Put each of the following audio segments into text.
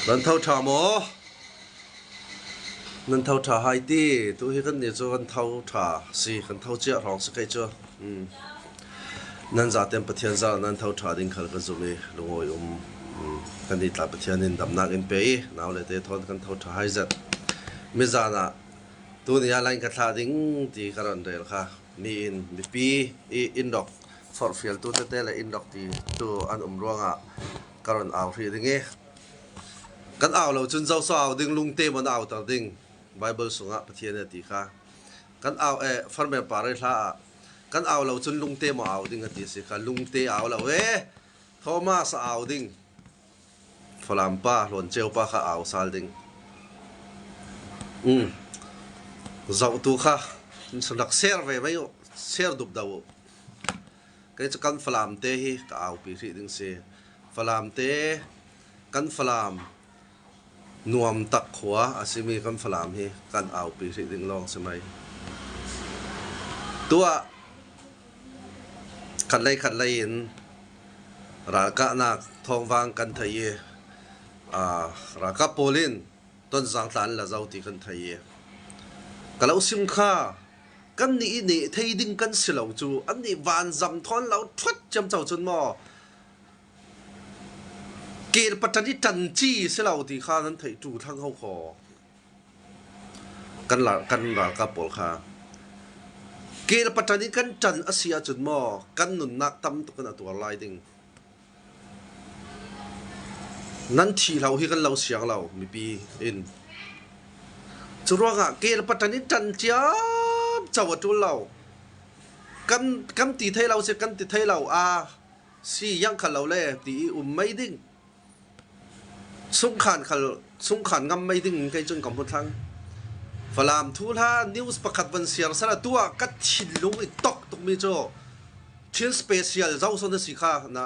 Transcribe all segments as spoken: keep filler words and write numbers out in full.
Nan tho ṭha maw? Nan tho ṭha hai ti, tu hi kan ni cu kan tho ṭha si, kan tho ciah hrawng si kei cu. Um. Nan zaten Pathian zar nan tho ṭha ding khal kan zumh i lungawi um, um, kan ni tla Pathian in damnak in pe i nau le te thawn kan tho ṭha hai zet. Mi zan ah tuni a lain ka thlah ding ti ka ron rel kha. Mi in, mipi i in dok forhfialtu tete le in dok ti tu an um ruangah ka ron au hrih ding i, kan au lo cun zoso au ding, lungte maw na auter ding? Bible sungah Pathian a ti kha. Kan au, eh, farmer pare hla ah kan au lo cun lungte maw au ding a ti si kha. Lungte au lo e, Thomas a au ding. Falam pa, Hluan Ceu pa kha au sal ding. Um. Zohtu kha rak ser ve mai uh, ser dup do uh. Kei cu kan Falam te hi ka aupi hrih ding si. Falam te, kan Falam nuam tak khua a simi kan Falam hi kan aupi hrih ding lawng si mai. Tuah khatlei khatlei in ralkahnak thawngvang kan theih i, aa, ralkah pawl in Tonzang tla an la zo ti kan theih i, ka lo sim kha, kannih i neh thei ding kan si lo cu, annih vanzam thawn lo ṭhuat ciamco cun maw, kel patan i ṭan ci si lo ti kha nan theih ṭu thlang ho kho. Kan la-, kan ralkap pawl kha kel patan i kan ṭan a si ahcun maw, kan nunnak tam tuk in a tuar lai ding. Nan thih hlo hi kan lo siang lo, mipi in. Curuangah kel patan i ṭan ciamco a ṭul lo. Kan, kan ti thei lo si, kan ti thei lo a si, yang kha lo le ti i um mai ding. Sungkhan khal, sungkhan ngam mai ding kei cun ka hmu thlang. Falam thuhla news pakhat van siar sal a tuah ka thinlung i tok tukmi cu Chin Special zoso na si kha, na,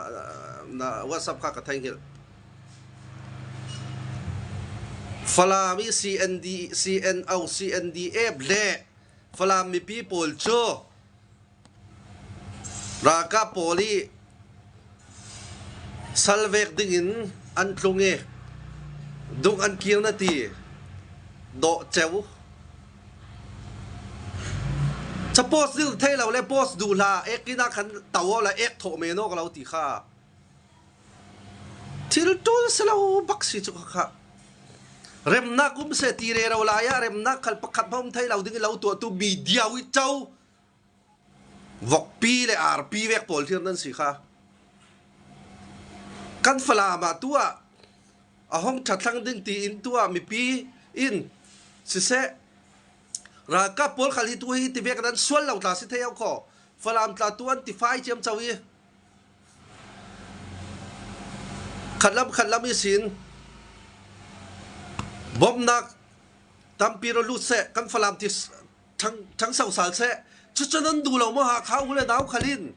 na WhatsApp kha ka thei ngilh. Falam i C N D, C N O, C N D F le Falam mipi pawl cu ralkap pawl i salvek dingin an tlung i dung an kir na ti dawh ceu. Ca post ding thei lo le post duh hlah, ek in ah khan to aw la, ek thawh men aw ka lo ti kha. Thil ṭul si lo bak si cu kha kha. Remnak um seh ti rero lai ah remnak khal pakhat hmanh um thei lo ding i lo tuahtu media i co. Vokpi le arpi vek pawl thlir nan si kha. Kan Falam ah tuah a hong ṭha thlang ding tiin tuah mipi in siseh, ralkap pawl khal hi tu hi ti vek nan sual lo tla si thei aw kho. Falam tla tu an ti fai ciamco i khatlam khatlam ihsin bomnak tampi ro lut seh, kan Falam ti ṭhang, ṭhangso sal seh. Cucu nan duh lo maw, Hakha u le nau khal in?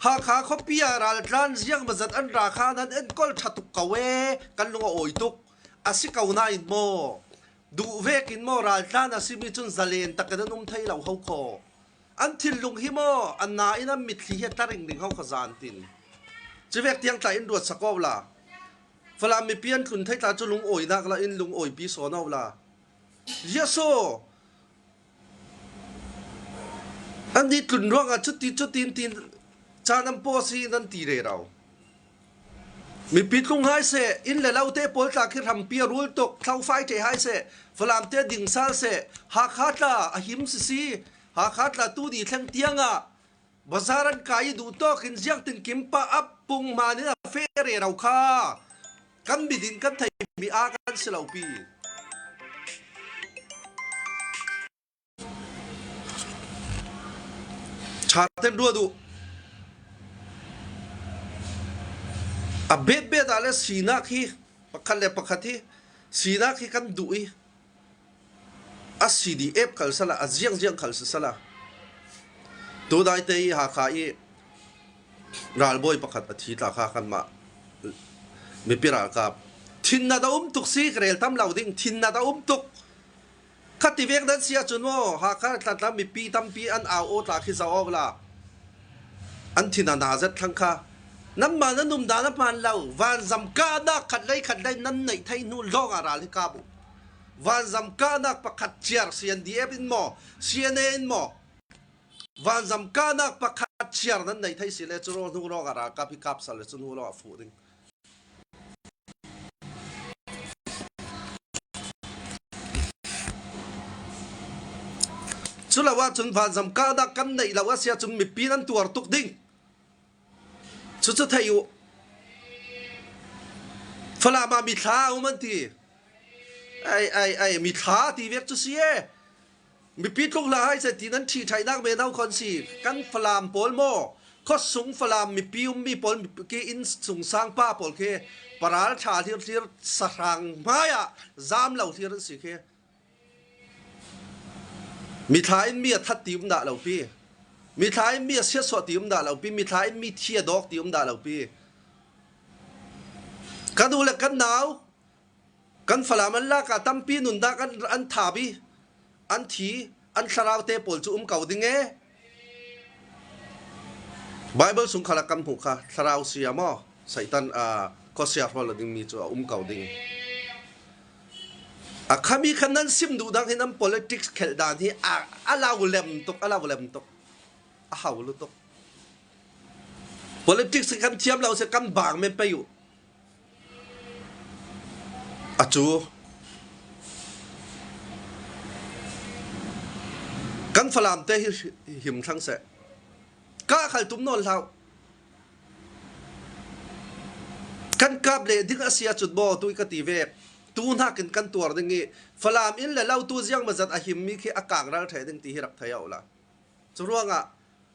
Hakha khuapi ah raltlan ziangmazat an ra kha nan enkawl ṭha tuk ko e, kan lung a awi tuk. A si ko nain maw, duh vekin maw, raltlan a simi cun zalen takin an um thei lo ho kho. An thinlung hi maw, an nain an mitthli hi a tla ringring ho kha zan tin. Cuvek tiang tla in ruat sak aw la. Falam mipi an tlun thei tla cu lungawinak la in lungawipi sawn aw la. Ziaso an i tlun ruangah cuti, cutin tin caan an pawh si nan ti rero. Mipi tlung hai seh, inn le lo te pawl tla khi hrampi a rul tuk, thlofai ṭheh hai seh, Falam te ding sal seh, Hakha tla a him sisi, Hakha tla tu ni thleng tiangah bazar an kai i duh tawk in ziangtin kim pah a pung hman in a feh rero kha kan mit in kan theih mi a kan si lo pi. Ṭha ten ruat uh. A betbet ah le sinak hi pakhat le pakhat hi sinak hi kan duh i a C D F khal sala, a ziangziang khal si sala. Tudaite i Hakha i ralbawi pakhat a thi tla kha kanmah mipi ralkap thinna da um tuk si, ka rel tam lo ding, thinna da um tuk. Kha ti vek nan si ahcun maw, Hakha tlatla mipi tampi an au aw tla khi zoh aw la. An thin a na zet thlang kha. Nanmah nan umdan a hmaan lo, vanzam kahnak khat lei khat lei nan neih thei hnu lawngah ral hi kap uh. Vanzam kahnak pakhat ciar C N D F in maw, C N A in maw, vanzam kahnak pakhat ciar nan neih thei si le cu rawl hnu lawngah ralkap hi kap sal le cu hnu lawngah fuh ding. Cu lo ahcun vanzam kahnak kan neih lo a si ahcun mipi nan tuar tuk ding. Cucu thei uh. Falam ah mithla a um an ti. Ai, ai, ai, mithla ti vek cu si e. Mipi tluk hlah hai seh ti nan ṭhihṭhaihnak men au khon si. Kan Falam pawl maw? Khuasung Falam mipi ummi pawl, mipi inn sungsang pa pawl khi paral ṭha hlirhlir sahrang hmai ah zam lo hlir an si khi. Mithla in mi a that ti um dah lo pi. Mithla in mi a siatsuah ti um dah lo pi. Mithla in mi thi a dawk ti um dah lo pi. Kan u le kan nau, kan Falam an lak ah tampi nunnak an, an thap i, an thi, an thlarau te pawl cu um ko ding e. Bible sung khal ah kan hmuh kha, thlarau sia maw, Satan, aa, khuasia hrawl lo dingmi cu a um ko ding. A khami khan nan sim duh dang hi, nan politics khelh dan hi a, a lo lem tuk, a lo lem tuk, a hau lutuk. Politics hi kan thiam lo si, kan bang men pei uh. A cu kan Falam te hi him thlang seh. Ka khal tum nawn hlah uh. Kan kap leh ding a si ahcun maw, tu i ka ti vek. Tu hnakin kan tuar ding i Falam inn le lo tu ziangmazat a himmi khi a kangral ṭheh ding ti hi rak thei a uh la. Cu ruangah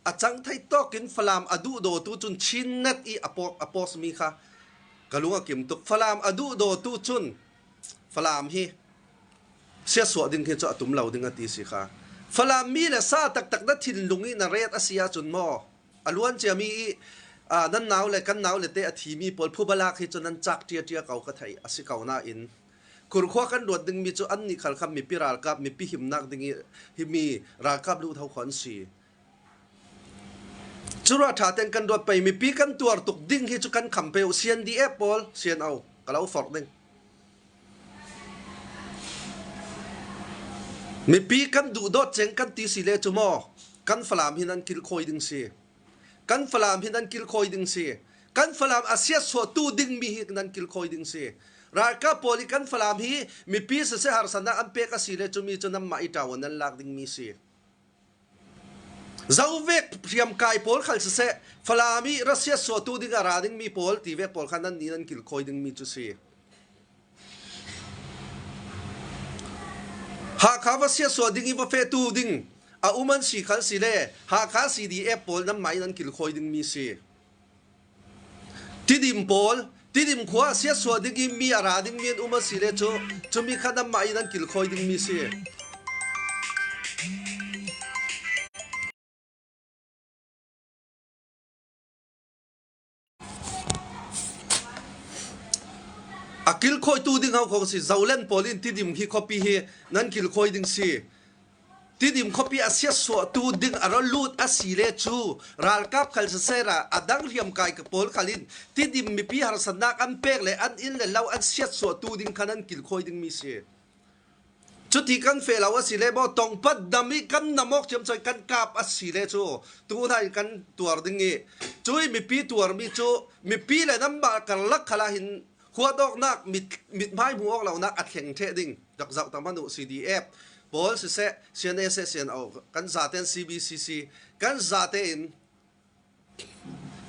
a cang thei tawkin Falam a duhdawtu cun Chinnet i a paw-, a post mi kha ka lung a kim tuk. Falam a duhdawtu cun Falam hi siatsuah ding hi cu a tum lo ding a ti si kha. Falam mi le sa taktak na thinlung i na ret a si ahcun maw, a luan ciami i, aa, nan nau le kan nau le te a thimi pawl phubalak hi cu nan cak ṭiaṭia ko ka theih a si ko nain, khurkhua kan ruat dingmi cu annih khal kha mipi ralkap, mipi himnak ding i himi ralkap luh tho kho an si. Cu ruah ṭha tein kan ruat pei, mipi kan tuar tuk ding hi cu kan kham pei uh, C N D F pawl, C N O, ka lo forh ding. Mipi kan duhdawt ceng kan ti si le cu maw, kan Falam hi nan kilkhawi ding si. Kan Falam hi nan kilkhawi ding si. Kan Falam a siatsuahtu dingmi hi nan kilkhawi ding si. Ralkap pawl i kan Falam hi mipi siseh harsatnak an pek a si le cu mi cu nanmah i ṭaua nan lak dingmi si. Zovek hriamkai pawl khal siseh, Falam i ra siatsuahtu ding a ra dingmi pawl ti vek pawl kha nannih nan kilkhawi dingmi cu si. Hakha va siatsuah ding i va fehtu ding a um an si khal si le, Hakha C D F pawl nanmah i nan kilkhawi dingmi si. Tidim pawl, Tidim khua siatsuah ding i mi a ra dingmi an um a si le cu, cumi kha nanmah i nan kilkhawi dingmi si. A kilkhawitu ding ho kho si, Zolen pawl in Tidim hi khuapi hi nan kilkhawi ding si. Tidim khuapi a siatsuahtu ding a ra lut a si le cu, ralkap khal siseh ra, a dang hriamkai ka pawl khal in Tidim mipi harsatnak an pek le an inn le lo an siatsuahtu ding kha nan kilkhawi dingmi si. Cuti kan feh lo a si le maw, tongpat dam i kan nam awk ciamco i kan kap a si le cu, tu hna in kan tuar ding i, cui mipi tuarmi cu, mipi le nanmah karlak khal ah hin huat awknak, mit, mithmai hmuh awk lonak a thleng ṭheh ding. Rak zoh tam hmanh uh, C D F pawl siseh, C N A siseh, C N O, kan zate in C B C C, kan zate in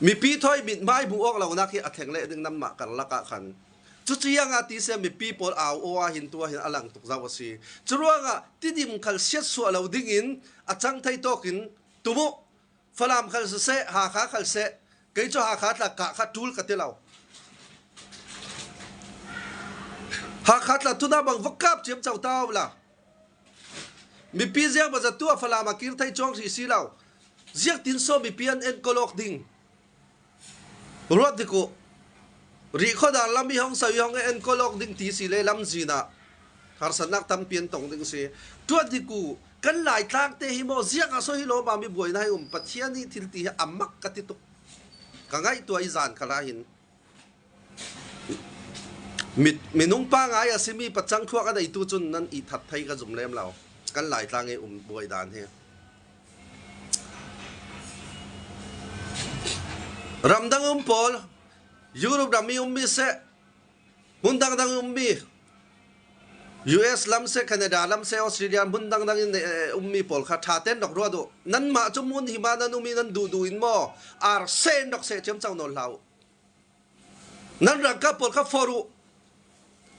mipi thawi mithmai hmuh awk lonak hi a thleng leh ding nanmah karlak ah khan. Cucu ziang ah ti seh, mipi pawl au aw ah hin tu ah hin a lang tuk zau a si. Cu ruangah Tidim khal siatsuah lo dingin a cang thei tawkin tum uh. Falam khal siseh, Hakha khal seh, kei cu Hakha tla kah kha ṭul ka ti lo. Hakha tla tu hna bang va kap ciamco ta u la. Mipi ziangmazat tu a Falam a kir thei cuang hrih si lo. Ziangtin so mipi an enkawl awk ding? Ruat dik uh. Rih khuadar lam i hong so i hong enkawl awk ding ti si le lamzin ah harsatnak tampi an tong ding si. Ruat dik uh. Kan Laitlang te hi maw, ziang a so hi lawmam i buaina hi um, Pathian i thil ti hi a mak ka ti tuk. Ka ngaihtuah i zan khalah hin mi, minung pangai a si mi pacang thuak a neitu cun nan i that thei ka zum lem lo. Kan Laitlang i um buai dan hi. Ramdang um pawl, Europe ram i um mi seh, hmun dangdang um mi, U S lam seh, Canada lam seh, Australia hmun dangdang in eh, um mi pawl kha ṭha ten rak ruat uh. Nanmah cu hmun hima nan um i nan duhduh in maw, ar seh in rak seh ciamco nawn hlah uh. Nan rangkap pawl kha forh uh.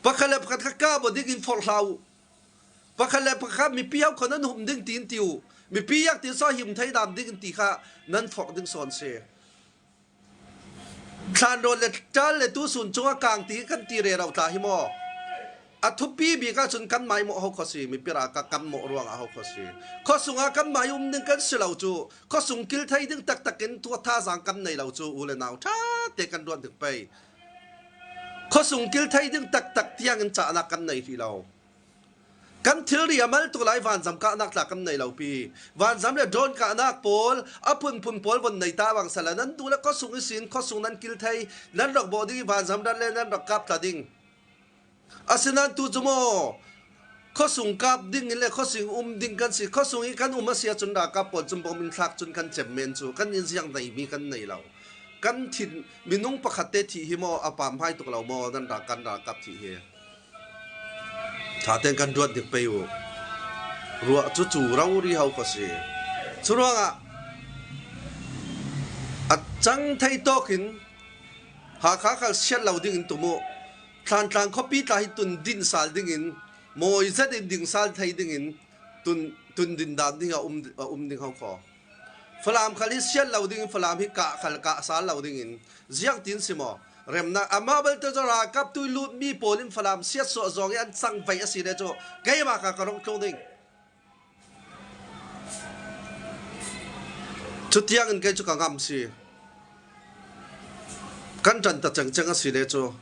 Pakhat le pakhat kha kap aw dingin forh hlah uh. Pakhat le pakhat mipi au kho nan hum ding tiin ti uh. Mipi yak tin saw him thei dam dingin ti kha nan forh ding sawn si. Thlan rawn le ṭal le tu sun cungah kang ti kan ti rero tla hi maw? A thupi bik ahcun kanmah i mawh ho kho si, mipi ralkap kan mawh ruangah ho kho si. Khuasung ah kanmah i um ding kan si lo cu, khuasung kil thei ding taktak in tu a thazaang kan nei lo cu, u le nau ṭha te kan ruat ding pei. Khuasung kil thei ding taktak tiangin cahnak kan nei hrih lo. Kan thilri a mal tuk lai vanzam kahnak tla kan nei lo pi. Vanzam le drone kahnak pawl, a phunphun pawl von nei ta bang sala nan duh le khuasung ihsin khuasung nan kil thei, nan rak bawh ding i vanzam rat le nan rak kap tla ding. Asinan tu cu maw, khuasung kap ding in le khuasung um ding kan si, khuasung i kan um a si ahcun ralkap pawl cun bom in thlak cun kan cem men cu kan in ziang nei mi kan nei lo. Kan thin minung pakhat te thih hi maw, a pam hai tuk lo maw, nan ral kan ralkap thih hi. Ṭha ten kan ruat dik pei uh. Ruah cu cu rori ho kho si. Curuangah a cang thei tawk in Hakha khal siat lo dingin tum uh. Thlantlang khuapi tla hi tun din sal dingin, mawi zet in ding sal thei dingin tun, tun din dan ding a um, a um ding ho kho. Falam khal hi siat lo dingin Falam hi kah khal kah sal lo dingin ziangtin si maw? Remnak amah belte cu ralkap tui lut mi pawl in Falam siatsuah zong i an cang veih a si le cu keimah kha ka rung tlung ding. Cutiangin kei cu ka ngam si. Kan ṭan ta cengceng a si le cu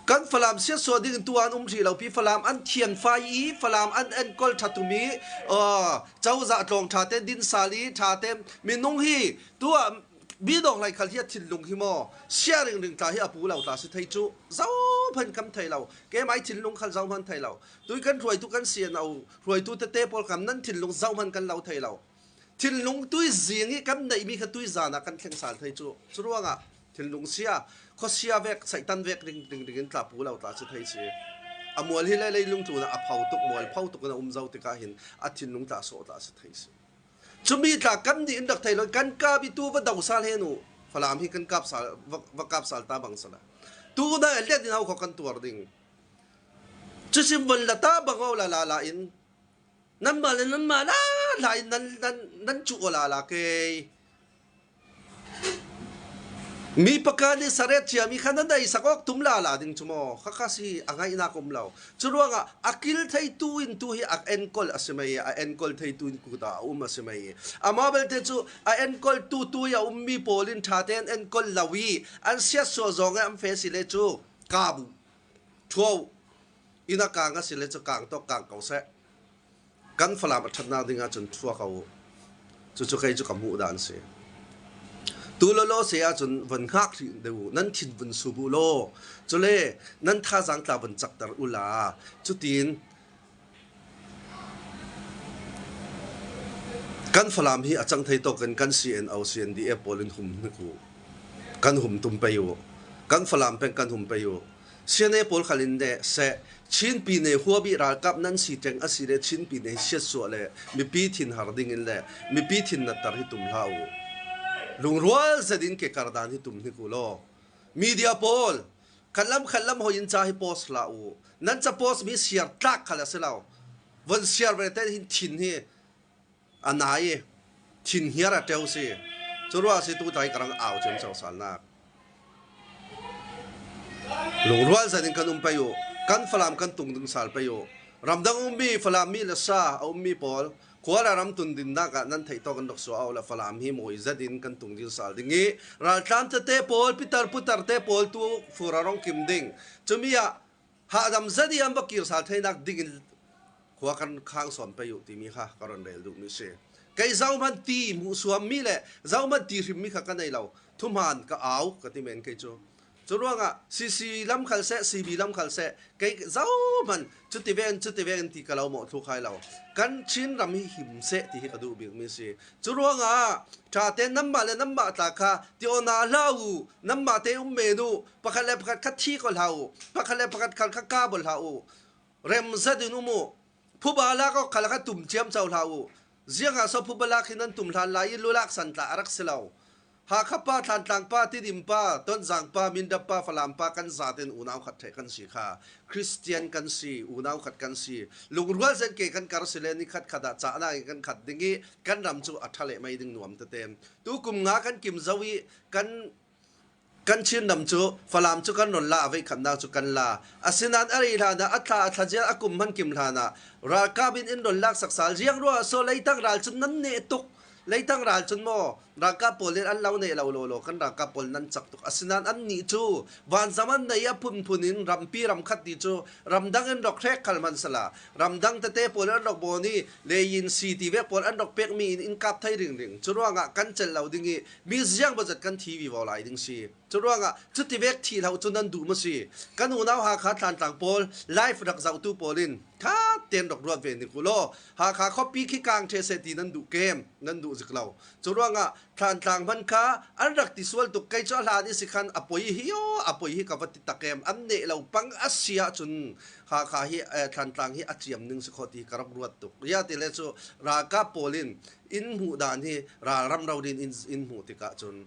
kan Falam siatsuah dingin tu an um hrih lo pi, Falam an thianfai i, Falam an enkawl ṭha tum i, aw, cozah tlawng ṭha te din sal i, ṭha te minung hi tu ah mi dawng hlei khal hi a thinlung hi maw, siah ringring tla hi a pu lo tla si thei cu zohman kan thei lo. Keimah i thinlung khal zohman thei lo. Tui kan hruaitu kan sian au, hruaitu tete pawl kha nan thinlung zohman kan lo thei lo. Thinlung tui zing i kan neihmi kha tui zan ah kan thleng sal thei cu. Curuangah thinlung sia, khuasia vek, Satan vek ring, ring, ring in tla pu lo tla si thei si. A mual hi le leilung tlun ah a pho tuk, mual pho tuk in a um zo tikah hin a thinlung tla sawh tla si thei si. Cumi tla kan nih in rak thei lo, kan kap i tu va do sal hen uh. Falam hi kan kap sal, va, va kap sal ta bang sala. Tu na liat in hau kho kan tuar ding. Cusim van la ta bang aw la la la in. Nanmah le nanmah la la in nan, nan, nan cuh aw la la kei. Mi pakhat nih saret ciami kha nan daisak awk tum la la ding cu maw? Kha kha si a ngaihnak um lo. Curuangah a kil theitu in tu hi a enkawl a si mai, a enkawl theitu in kut ah a um a si mai. Amah belte cu a enkawl tu tu i a ummi pawl in ṭha tein enkawl lo i an siatsuah zong i an fe si le cu kap uh. Ṭhuah uh. Inn a kang a si le cu kang tawk kang ko seh. Kan Falam a ṭhatnak ding ahcun ṭhuah ko uh. Cucu kei cu ka hmuh dan si. Tu lawlaw si ahcun van hngak hrih deuh uh, nan thin vun sup uh law, cule nan thazaang tla vun cakter uhla, cutin kan Falam hi a cang thei tawk in kan C N O, C N D F pawl in hum hnik uh. Kan hum tum pei uh. Kan Falam peng kan hum pei uh. C N A pawl khal in le seh, Chin pine huap i ralkap nan si teng a si le Chin pine siatsuah le mipi thinhar ding in le mipi thin natter hi tum hlah uh. Lungrual zet in ke kar dan hi tum hnik uh law. Media pawl, khatlam khatlam hoi in ca hi post hlah uh. Nan ca post mi siar tlak khal a si lo. Von siar ve te hin thin hi a nai i thin hiar a ṭeu si. Curuah si tu tai ka rang au ciamco salnak. Lungrual zet in kan um pei uh. Kan Falam kan tung ding sal pei uh. Ramdang ummi Falam mi le sa a ummi pawl, khua le ram tun dinnak ah nan theih tawk in rak suah aw le Falam hi mawi zet in kan tung ding sal ding i, raltlam tete pawl, pitar putar te pawl tu fur a rong kim ding. Cumi ah hahdam zet i an va kir sal theinak ding in khua kan khang sawn pei uh timi kha ka run rel duhmi si. Kei zohman ti hmuh suam mi le zohman ti hrim mi kha ka nei lo. thuhman ka au ka ti men kei cu. Curuangah C C lam khal seh, C B lam khal seh, kei zohman cuti ven, cuti ven ti ka lo mawh thluk hai lo. Kan Chin ram hi him seh ti hi ka duh bikmi si. Curuangah ṭhate nanmah le nanmah tla kha tiawna hla uh, nanmah te um men uh, pakhat le pakhat kha thik aw hla uh, pakhat le pakhat khal kha kap aw hla uh, rem zat in um uh. Phuba lak awk khal kha tum ciamco hla uh. Ziangah so phuba lak hi nan tum hlan lai i lulak san tla a rak si lo. Hakha pa, Thantlang pa, Tidim pa, Tonzang pa, Mindat pa, Falam pa kan zaten unau khat theih kan si kha. Kristian kan si, unau khat kan si. Lungrual zen ke kan kar si le ni khat khat ah cahna in kan khat ding i kan ram cu a ṭha leh mai ding nuam tete. Tu kum nga kan kim zo i kan kan Chin ram cu Falam cu kan ron la, a veikhatnak cu kan la. Asinain a rei hlanah, a thla, a thla zial, a kum hman kim hlanah ralkap in in ron lak sak sal. Ziang ruah so leitang ral cun nan neh tuk. Leitang ral cun maw, ralkap pawl in an lo neh lo lo lo, kan ralkap pawl nan cak tuk. Asinain annih cu vanzam an nei a phunphun in rampi ram khat ti cu ramdang in rak hrek khal hman sala, ramdang tete pawl in an rak bawn i leiin si ti vek pawl an rak pekmi in in kap thei ringring. Curuangah kan celh lo ding i mi ziang bawzet kan thi vivo lai ding si. Curuangah cuti vek thih hlah uh cu nan duh maw si? Kan unau Hakha Thantlang pawl, live rak zohtu pawl in ṭha tein rak ruat ve ning uh law, Hakha khuapi khi kang ṭheh seh ti nan duh kem, nan duh zik lo. Curuangah Thantlang hman kha an rak ti sual tuk. Kei cu a hlan i si khan a poi hi aw, a poi hi ka va ti tak em, an neh lo pang a si ahcun Hakha hi, eh, Thantlang hi a ciam ning si khaw ti ka rak ruat tuk. Ziah ti le cu ralkap pawl in in hmuh dan hi ralram rori in in, in hmuh tikah cun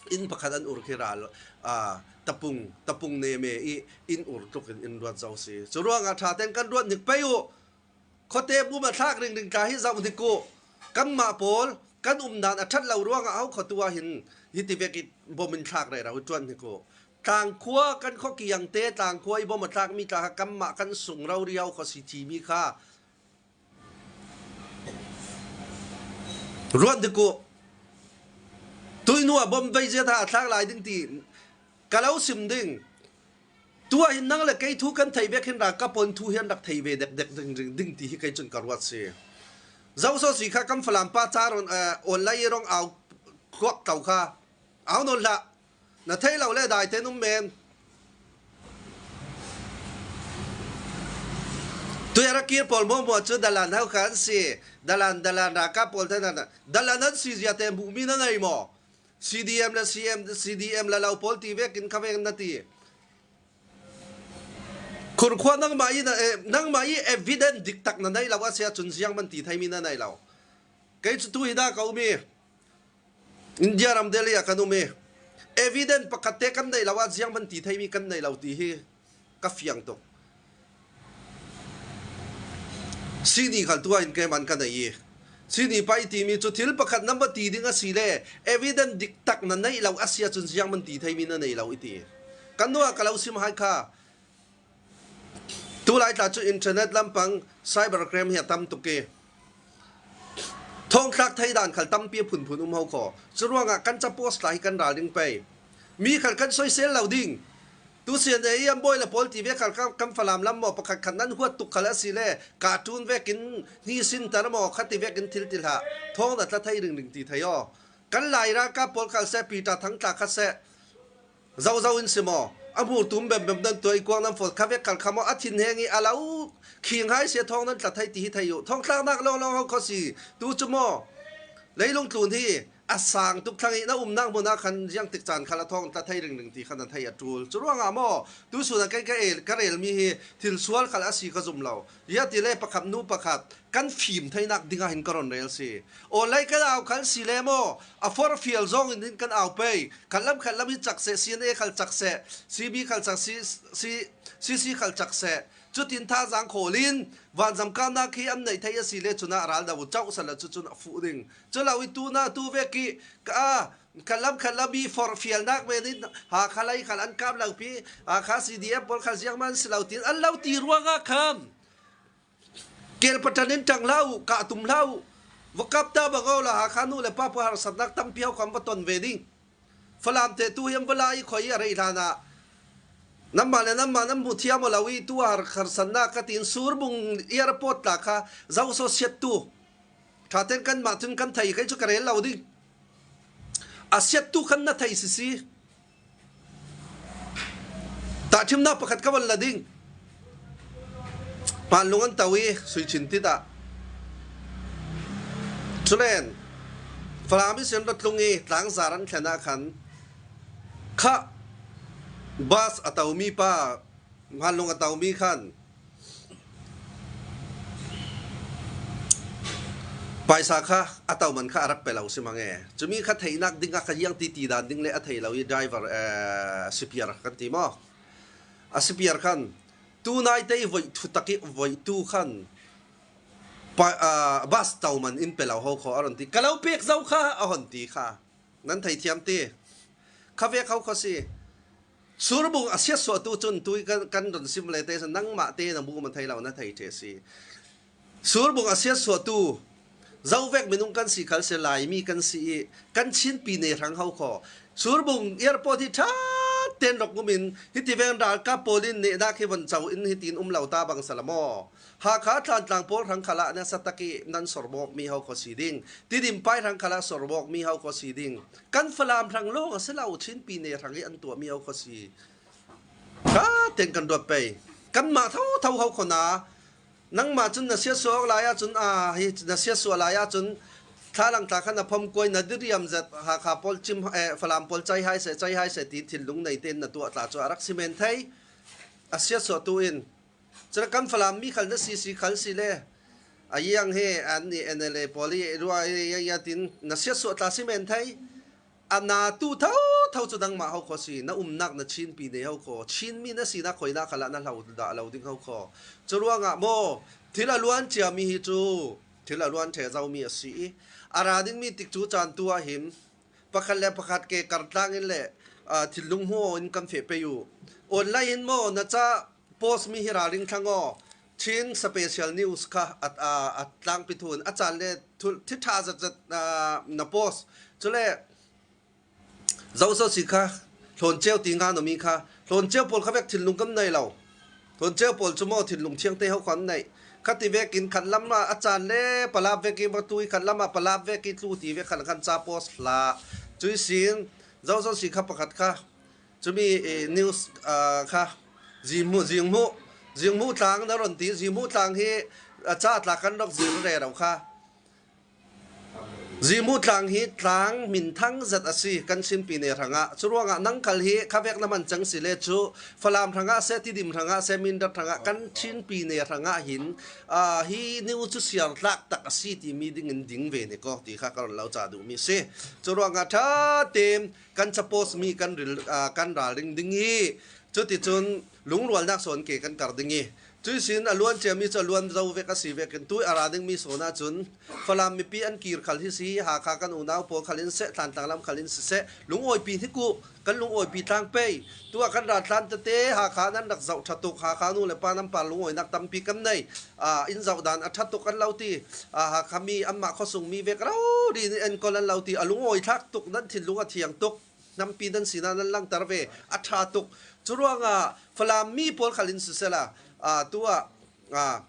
inn pakhat an ur khi ral, aa, tapung, tapung neme i in ur tlukin in ruat zo si. Curuangah ṭha tein kan ruat nik pei uh. Khuate bum a thlak ringring tla hi zoh nik uh. Kanmah pawl kan umdan a ṭhat lo ruangah ho khuatu ah hin hiti vek i bom in thlak rero i ṭuan nik uh. Tlangkhua kan khua kiangte, Tlangkhua i bom a thlakmi tla kha kanmah kan sung rori ho khuasi thimi kha ruat dik uh. Tuihnu ah bom vei zia tha a thlak lai ding ti ka lo sim ding. Tu ah hin nang le kei thu kan theih vek hin ralkap pawl thu hi an rak thei ve dekdek ding, ding, ding ti hi kei cun ka ruat si. Zoso si kha kan Falam pa ca ron, eh, online i rong au kuak to kha au nawn hlah. Na theih lo le dai te num men. Tui a ra kir pawl hmuahhmuah cu dalan ho kha an si. Dalan, dalan ralkap pawl te nan, dalan an si zia te hmuhmi na nei maw? C D M le C M, C D M le lo pawl ti vekin kha vek na ti. Khurkhua nangmah i na, eh, nangmah i evident diktak na nei lo a si ahcun ziangman ti theimi na nei lo. Kei cu tu hi dah ka um i India ram Delhi ah kan um i evident pakhat te kan neih lo ah ziangman ti theimi kan neih lo ti hi ka fiang tuk. Sini khal tu ah hin keimah ka nei i, sini pa i timi cu thil pakhat nan va ti ding a si le evident diktak na neih lo a si ahcun ziangman ti theimi na nei lo i ti. Kan nuah ka lo sim hai kha. Tulai tla cu internet lampang cyber crime hi a tam tuk i, thawngtlak thei dan khal tampi a phunphun um ho kho. Curuangah kan capaws tla hi kan ral ding pei. Mi khal kan soisel lo ding. Tu sian e i an bawi le pawl ti ve khal kan, kan Falam lam maw, pakhat khat nan huat tuk khal a si le, cartoon vekin hni sinter maw, khati vekin thil ti hlah. Thawng na tla thei ringring ti thei aw. Kan Lai ralkap pawl khal seh, Peter Thang tla kha seh. Zozo in si maw? A hmur tum bembem nan tuah i kuang nan fawt kha vek khal kha maw? A thinheng i a lo khing hai si a thawng nan tla thei ti hi thei uh. Thawngtlaknak lawnglawng ho kho si. Tu cu maw? Leilung tlun hi a sang tuk thlang i na umnak hmun ah khan ziang tik caan khal a thawng tla thei ringring ti khan a thei a ṭul. Curuangah maw? Tu sun a kei ka el, ka relmi hi thil sual khal a si ka zum lo. Ziah ti le pakhat nu pakhat kan fim theinak dingah hin ka ron rel si. Online kan au khal si le maw, a forhfial zong in hin kan au pei. Khatlam khatlam hi cak seh, C N A khal cak seh, C B khal cak, C, C, C C khal cak seh. Cutin thazaang khawl in vanzam kamnak hi an neih thei a si le cun a ral do cauh sala cu cun a fuh ding. Cu lo i tu na tu vek i ka, khatlam khatlam i forhfialnak men in Hakha lei khal an kap lo pi, Hakha C D F pawl khal ziangman si lo tin an lo ti ruangah khan Kel patan in ṭang hlah uh, kah tum hlah uh. Va kap ta bang aw la, Hakha nu le pa pawl harsatnak tampi ho kha an va ton ve ding. Falam te tu hi an va la i khuai i a rei hlan ah, nanmah le nanmah nan hmu thiam aw lo i tu a har-, harsatnak ka tin, Surbung airport tla kha zoso siat tu. Ṭha tein kanmah cun kan thei, kei cu ka rel lo ding. A siattu khan na thei sisi. Tahṭhimna pakhat ka van la ding. Hmanlung an to i, sui chin ti ta. Culen, Falam i sin rawtlung i tlangzar an thlen ah khan kha bus a to mi pa, Hmanlung a to mi khan paisa kha a to man kha a rak pe lo si mang e. Cumi kha theihnak ding a kha ziang ti ti dan ding le a thei lo i driver, eh, sipiar kan ti maw? A sipiar khan tu naite i voih thutak i voihtu khan pa, ah, bus to man in pe lo ho kho a ron ti. Ka lo pek zo kha a hon ti kha. Nan thei thiam ti. Kha vek ho kho si. Surbung a siatsuahtu cun tui kan, kan ron sim le te nangmah te na bu man thei lo na thei ṭhe si. Surbung a siatsuahtu zo vek minung kan si khal si, Laimi kan si i kan Chinpi ne hrang ho kho. Surbung airport hi ṭha ten rawk um in hiti veng ralkap pawl in nehnak hi von co in hitin um lo ta bang sala maw? Hakha Thantlang pawl hrang khalah nasa tak i nan sormawk mi ho kho si ding. Tidim pai hrang khalah sormawk mi ho kho si ding. Kan Falam hrang lawng a si lo, Chinpi ne hrang i an tuah mi ho kho si. Ṭha ten kan ruat pei. Kanmah tho tho ho kho na. Nangmah cun na siatsuah lai ah cun, a, hi na siatsuah lai ah cun thlalang tla khan a phom kuai na diriam zet Hakha pawl cim, eh, Falam pawl cai hai seh, cai hai seh ti thinlung nei ten na tuah tla cu a rak si men thei. A siatsuahtu in cun kan Falam mi khal na si si khal si le a iang he an i N L A pawl i rua i, i, i, tin na siatsuah tla si men thei. A na tu tho tho cu nangmah ho kho si, na umnak na Chinpi ne ho kho, Chinmi na sinak khoinak khalah na hlo dah lo ding ho kho. Cu ruangah maw, thil a luan ciami hi cu thil a luan ṭhe zomi a si i a ra dingmi tik cu caan tu ah hin pakhat le pakhat ke kartlang in le, aa, thinlung hmu aw in kan feh pei uh. Online in maw na ca post mi hi ralring thlang aw. Chin Special News kha a, a, a tlangpi thu in a caan le thu, thi ṭha zat zat, aa, na post. Cule zoso si kha hlawn ceu ti nga nomi kha hlawn ceu pawl kha vek thinlung kan nei lo. Hlawn ceu pawl cu maw thinlung thiang te ho khan nei. Kha ti vekin khat lam ah a caan le palap vekin va tui, khat lam ah palap vekin tlu ti vek khan khan ca post hlah. Cui sin zoso si kha pakhat kha cumi, eh, news, ah, kha zihmu, zihmu, zihmu tlang na ron ti, zihmu tlang hi, ah, ca tla kan rak zir rero kha. Zihmu tlang hi tlang minthang zat a si kan Chinpi ne hrangah. Curuangah nang khal hi kha vek na man cang si le cu Falam hrangah se, Tidim hrangah se, Mindat hrangah kan Chinpi ne hrangah hin, ah, hi news cu siar tlak tak a si timi dingin ding ve ne ko ti kha ka ron lo ca duhmi si. Curuangah ṭha tein kan ca post mi kan ril, aa, kan ralring ding i cuticun lungrualnak sawn ke kan kar ding i cuisin a luan ciami cu a luan zo vek a si vekin tui a ra dingmi sawn ahcun Falam mipi an kir khal hi si, Hakha kan unau pawl khal in seh, Thantlang lam khal in siseh, lungawipi hnik uh, kan lungawipi tlang pei. Tu ah kan raltlan tete Hakha nan rak zoh ṭha tuk, Hakha nu le pa nan par lungawinak tampi kan nei. Aa, in zoh dan a ṭha tuk an lo ti. Aa, Hakha mi anmah khuasung mi vek rori nih enkawl an lo ti. A lungawi thlak tuk, nan thinlung a thiang tuk. Nampi nan sinah nan langter ve. A ṭha tuk. Curuangah Falam mi pawl khal in sisela, aa, tu ah, aa,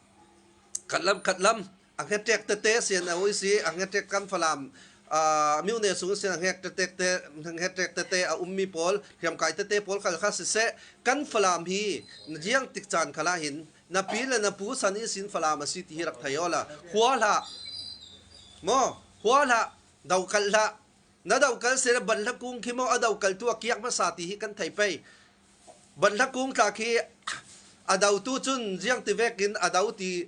khatlam, khatlam a hngetek tete sian a ui si, a hngetek kan Falam, aa, miune sung sian a hngetek tete, a hngetek tete a ummi pawl, hriamkai tete pawl khal kha siseh, kan Falam hi na ziang tik caan khalah hin, na pi le na pu san ihsin Falam a si ti hi rak thei awla, hua hlah. Maw, hua hlah, do kalh hlah. Na do kalh si le banhla kung khi maw a do kalhtu a kiak hmasa ti hi kan thei pei. Banhla kung tla khi a dotu cun ziang ti vekin a do ti,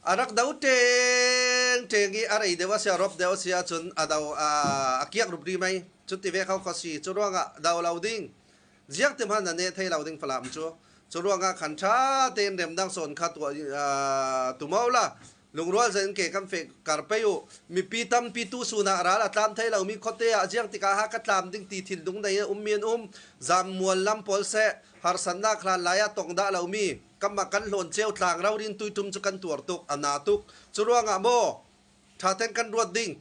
a rak do ṭeng ṭeng i a rei deuh a si, a rawp deuh a si ahcun a do, a, a kiak rupri mai. Cuti vek ho kho si, curuangah do lo ding. Ziangtin hmanh na neh thei lo ding Falam cu. Curuangah khan ṭha tein remnak sawn kha tuah, aa, tumo la. Lungrual zat in ke kan feh kar pei uh. Mipi tampi tu sun ah ral a tlam thei lomi khuate ah ziang tikah ha ka tlam ding ti thinlung nei a ummi an um. Zammual lam pawl seh, harsatnak hlan lai ah tong dah lomi kanmah kan hlawn ceu tlang rori in tuiṭum cu kan tuar tuk, a na tuk. Curuangah maw ṭha tein kan ruat ding.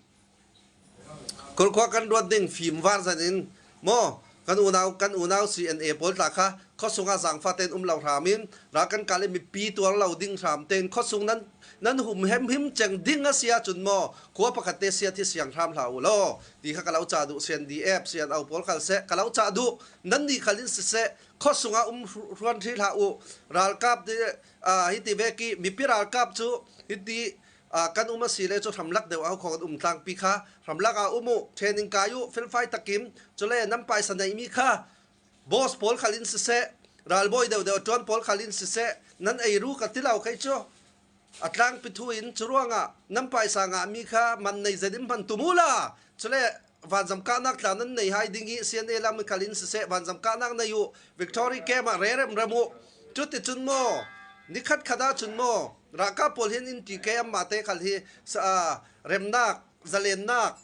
Khulkhua kan ruat ding fimvar zat in maw, kan unau, kan unau C N A pawl tla kha Khuasunga zangfate in um lo hramin, ral kan kal i mipi tuar lo ding hramte in khuasung nan, nan hum hemhim ceng ding a si ahcun maw, khua pakhatte siat hi siang hram hlah uh law, ti kha ka lo cah duh. C N D F, C N O pawl khal seh, ka lo cah duh. Nannih khal in siseh, khuasungah um hru-, hruan hrih hlah uh. Ralkap te, aa, hiti vek i mipi ralkap cu hiti, aa, kan um a si le cu hramlak deuh ah kong an um tlangpi kha hramlak ah um uh, training kai uh, felfai takin, cule nan paisa neihmi kha boss pawl khal in siseh, ralbawi deuhdeuh a ṭuan pawl khal in siseh, nan ei ru ka ti lo kei cu. A tlangpi thu in cu ruangah nan paisa ngahmi kha man nei zet in hman tum uhla, cule vanzam kahnak tla nan nei hai ding i C N A lam khal in siseh, vanzam kahnak nei uh, victory camp ah re remrem uh. Cuticun maw, nikhat khat ahcun maw, ralkap pawl hin in ti kei, anmahte khal hi sa-, aa, remnak, zalennak,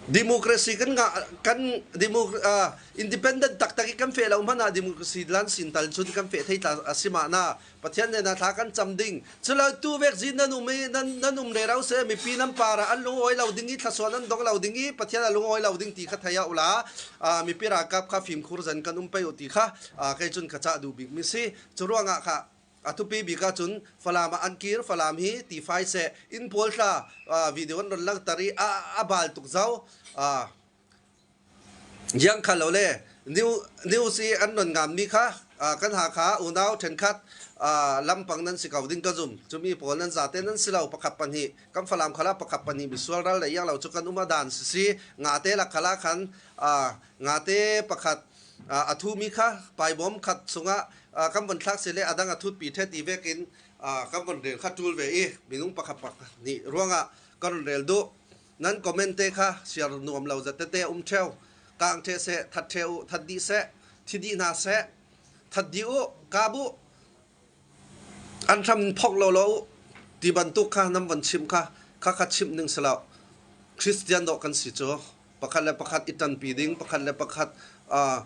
democracy kan ngah, kan demo-, ah, independent taktak i kan feh lo hmanh ah democracy lan sin tal cun kan feh thei tla a si mah na, Pathian hnenah thla kan cam ding. Culo tu vek zin nan um i, nan, nan um rero seh, mipi nan parah an lungawi lo ding i, thluasuah nan dong lo ding i, Pathian a lungawi lo ding ti kha thei ah uhla, ah, mipi ralkap kha fimkhur zan kan um pei uh ti kha, ah, kei cun ka cah duh bikmi si. Cu ruangah kha, a thupi bik ahcun Falam ah an kir, Falam hi tifai seh, inn pawl tla, aa, video an run langhter i a, a bal tuk zo, aa, ziang kha lo le, new, news i an run nganmi kha, aa, kan Hakha unau ṭhenkhat, aa, lampang nan si ko ding ka zum. Cumi pawl nan zate nan si lo, pakhat pahnih, kan Falam khal ah pakhat pahnih misual ral le iang lo cu kan um a dan sisi, ngate lak khal ah khan, aa, ngate pakhat, aa, a thumi kha paibawm khat sungah, aa, kan von thlak si le a dang a thutpi ṭhe ti vekin, aa, kan von rel kha ṭul ve i minung pakhat pahnih ruangah ka run rel duh. Nan comment te kha siar nuam lo zat tete a um ṭheu. Kang ṭheh seh, that ṭheh uh, that dih seh, thi dih hna seh, that dih uh, kap uh. An hram in phawk lo lo uh ti bantuk kha nan van chimh kha, kha kha chimh ning si lo. Khristian dawh kan si cu pakhat le pakhat i ṭanpi ding, pakhat le pakhat, aa,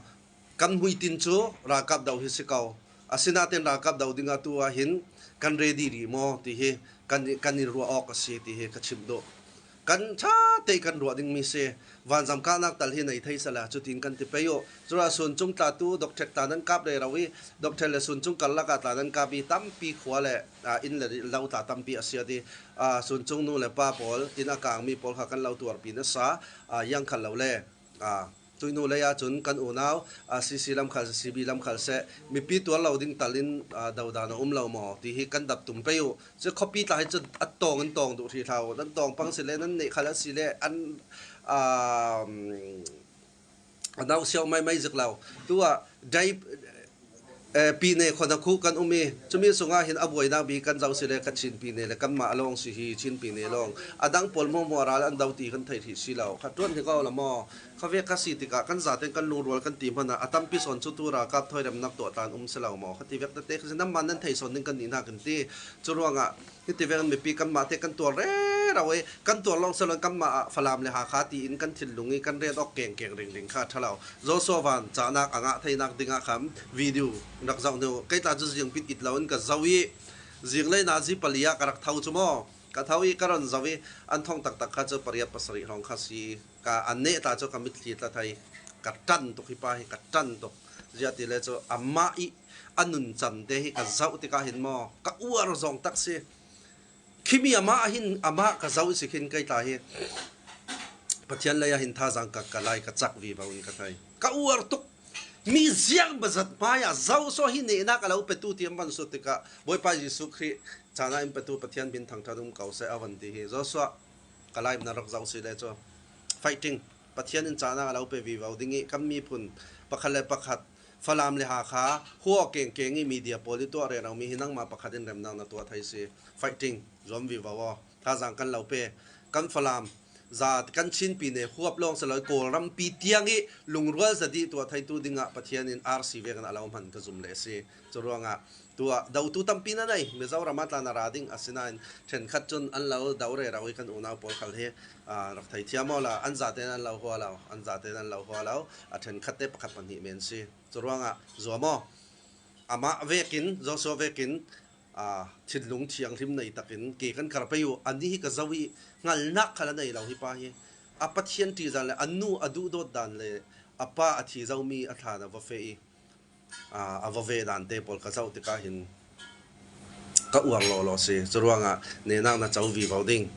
kan hmuitin cu ralkap do hi si ko. Asinain ralkap do ding ah tu ah hin kan ready rih maw ti hi kan, kan i ruah awk a si ti hi ka chimh duh. Kan ṭha tein kan ruah dingmi si. Vanzam kahnak tal hi nei thei sala, cutin kan ti pei uh. Cura suncung tla tu, doctor tla nan kap rero i, doctor le suncung karlak ah tla nan kap i, tampi khua le, aa, inn le lo tla tampi a siat i, aa, suncung nu le pa pawl, inn a kangmi pawl kha kan lo tuarpi nasa, aa, iang khat lo le, aa, tuihnu lei ahcun kan unau, aa, C C lam khal, C B lam khal seh, mipi tuar lo ding tal in, aa, dodan a um lo maw ti hi kan dap tum pei uh. Cu khuapi tla hi cu a tawng in tawng duh hrih hlah uh. Nan tawng pang si le, nan neh khal a si le, an, aa, a nausiau maimai zik lo. Tu ah dai, eh, pine khua nakhuh kan um i, cumi sungah hin a buainak bik kan zoh si le, kha Chin pine le kanmah a lawng si hi, Chin pine lawng. A dang pawl hmuahhmuah ral an do ti kan theih hrih si lo. Kha ṭuan hi ko la maw? Kha vek kha si tikah kan zaten kan lungrual kan ti hmanh ah a tampi sawn cu tu ralkap thawi remnak tuah tlan um si lo maw? Kha ti vek tete kha si, nanmah nan thei sawn ding kan nih hna kan ti. Cu ruangah hiti vekin mipi kanmah te kan tuar rero i, kan tuar lawng si lo in kanmah ah Falam le Hakha tiin kan thinlung i kan ret awk kengkeng ringring kha a ṭha lo. Joshua Van cahnak a ngah theinak dingah khan video rak zoh hnu. Kei tla cu zing pit it lo in ka zoh i, zinglei nazi pali ah ka rak tho cu maw? Ka tho i ka ron zoh i, an thong taktak kha cu pariat pasarih hrawng kha si. Ka an neh tla cu ka mitthli tla thei, ka ṭan tuk hi pa hi, ka ṭan tuk. Ziah ti le cu amah i a nuncan te hi ka zoh tikah hin maw, ka uar zong tak si. Khimi amah hin, amah ka zoh si khin kei tla hi Pathian lei ah hin thazaang ka, ka lai ka cak vivo in ka thei. Ka uar tuk. Mi ziang bazat hmai ah Joshua hi nehnak a lo petu ti an van sut tikah Bawipa Jesuh Khrih caan ah in petu Pathian min thangṭhat um ko seh a van ti hi. Joshua, ka lai na rak zoh si le cu fighting. Pathian in caan ah a lo pe vivo ding i kan miphun pakhat le pakhat Falam le Hakha huaw kengkeng i media pawl i tuah rero mi hi nangmah pakhat in remnak na tuah thei si. Fighting, zuam vivo aw. Thazaang kan lo pe. Kan Falam za kan Chin pine huap lawng si lo i Kawlram pi tiang i lungrual za dih tuah theitu dingah Pathian in R C vekin a lo hman ka zum leh si. Cu ruangah tuah dotu tampi na nei, Mizoram ah tla na ra ding, asinain ṭhenkhat cun an lo do rero i kan unau pawl khal hi, aa, rak thei thiam aw la, an zaten an lo hua lo, an zaten an lo hua lo, a ṭhenkhat te pakhat pahnih men si. Cu ruangah zuam aw. Amah vekin, Joshua vekin, aa, thinlung thianghlim nei takin ke kan kar pei uh, anih hi ka zoh i hngalnak khal a nei lo hi pa hi. A Pathian ṭihzan le a nu a duhdawt dan le a pa a thi zomi a thlan a va feh i, a, a va ve dante pawl ka zoh tikah hin ka uar lawlaw si. Curuangah nehnak na co vivo ding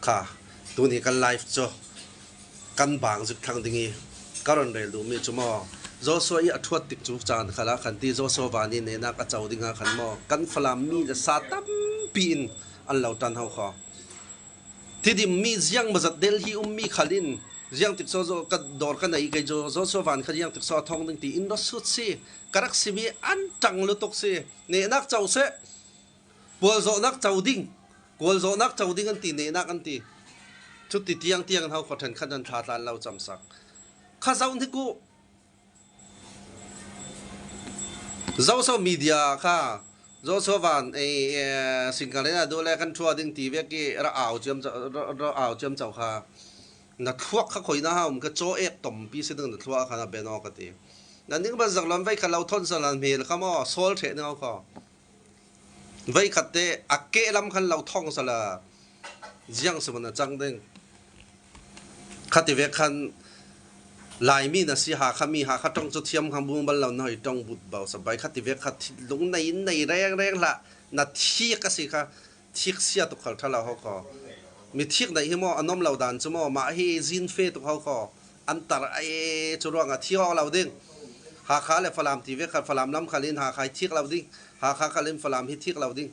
kha. Tuni kan live cu kan bang zik thlang ding i ka run rel duhmi cu maw, Joshua i a ṭhuat tik cu caan khalah khan ti Joshua van i nehnak a co dingah khan maw, kan Falam mi le sa tampi in an lo ṭan ho kho. Tidim mi ziang mazat Delhi ummi khal in ziang tikso zo ka dawr ka nei kei zo, Joshua van kha ziang tikso a thawng ding ti in rawsut si. Ka rak simi an ṭang lutuk si. Nehnak co seh. Pualzawhnak co ding. Kualzawhnak co ding an ti, nehnak an ti. Cuti tiang tiang in ho kho ṭhenkhat an thla tlan lo camsak. Kha zoh hnik uh. Zoso media kha, Joshua van, eh, eh, singkal in a duh le kan ṭhuah ding ti vek i ra au ciam co, ra, ra au ciam co kha. Na thluak kha khoi na ha um ka caw ek tompi si ding na thluak kha na ben aw ka ti. Na ning ban zak lam vei kha lo thon sa lan hmel kha maw, sawl ṭheh ning aw kha. Veikhat te a keh lam khan lo thawng sa la ziang si man a cang ding. Khati vek khan Laimi na si, Hakha mi, Hakha ṭong cu thiam khan bung bal lo na hoi ṭong but bau sa bai. Khati vek kha thi-, lung nei in nei reng reng hlah, na thik a si kha, thik sia tuk khal ṭha lo ho kho. Mi thik neih hi maw, a nom lo dan cu maw, mah hi zin fe tuk ho kho. An tar a e, cu ruangah thik awk lo ding. Hakha le Falam ti vek khan Falam lam khal in Hakha hi thik lo ding. Hakha khal in Falam hi thik lo ding.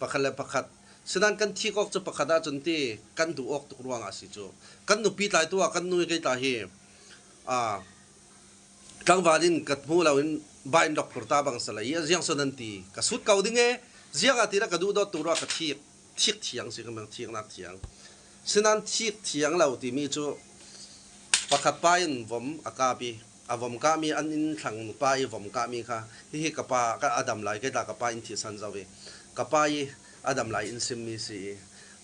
Pakhat le pakhat. Sinan kan thik awk cu pakhat ahcun ti kan duh awk tuk ruangah a si cu. Kan nupi tlai tu ah kan nu i kei tla hi, aa, tlangval in ka hmuh lo in bai in rawk phur ta bang sala i a ziang sawn an ti. Ka sut ko ding e, ziangah ti la ka duh dawt tu ruah ka thik, thik thiang si ka meng, thiknak thiang. Sinan thik thiang lo timi cu pakhat pa in vom a kap i, a vom kahmi an inn thlang pa i vom kahmi kha, hihi ka pa, ka a dam lai, kei tla ka pa in thihsan zo i, ka pa i a dam lai in simmi si i,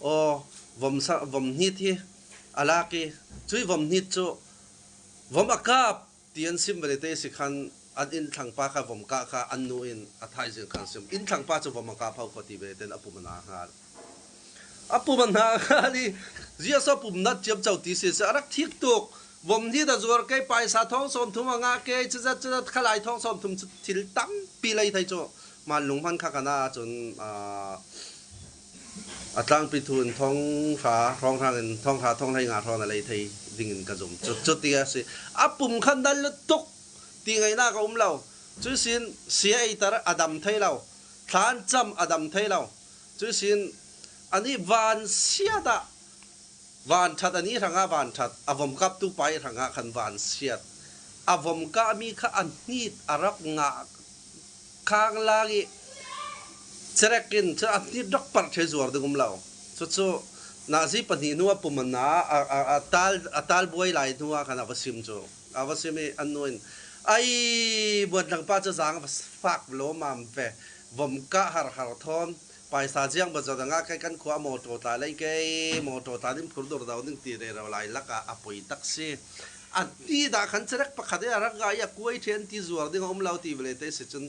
aw, vom sa, vom hnit hi a lak i, cui vom hnit cu vom a kap ti an sim vele te si khan an inn thlang pa kha vom kah kha an nu in a thaizing khan sim. Inn thlang pa cu vom a kap ho kho ti vele ten a pum a na hngal. A pum a hna kha ni, ziaso pum nat ciamco ti si si, a rak thik tuk. Vom hnit a zuar kei, paisa thawng sawmthum a ngah kei, cizat cizat khalai thawng sawmthum cu thil tampi lei thei cu. Man lung hman kha ka na ahcun, aa, a tlangpi thu in thawng hra, hrawng hrang in thawng hra, thawng hlei nga hrawng a lei thei ding in ka zum. Cu, cu ti a si. A pum kha nal lutuk ti ngaihnak a um lo. Cu sin sia ei tar a dam thei lo. Thlan cam a dam thei lo. Cu sin, anih van siat ah van ṭhat, anih hrangah van ṭhat, a vom kaptu pa i hrangah khan van siat. A vom kahmi kha a hnit a rak ngah khang lang i cerek in cu a hnit rak parh ṭhe zuar ding um lo. Cucu nazi pahnih hnu a pum a na, a, a, a tal, a tal buai lai hnu ah khan a va sim cu. A va sim i an nu in, ai, muanthlang pa cu zang a va fak lawmam ve, vom kah har har thawn, paisa ziang bazat a ngah kei, kan khua a mawṭaw tla lei kei, mawṭaw tla nin phur dur do ding ti rero lai lakah a poi tak si. A ti dah khan cerek pakhat i a rak ngah i a kuai ṭhen ti zuar ding a um lo ti vele te si cun,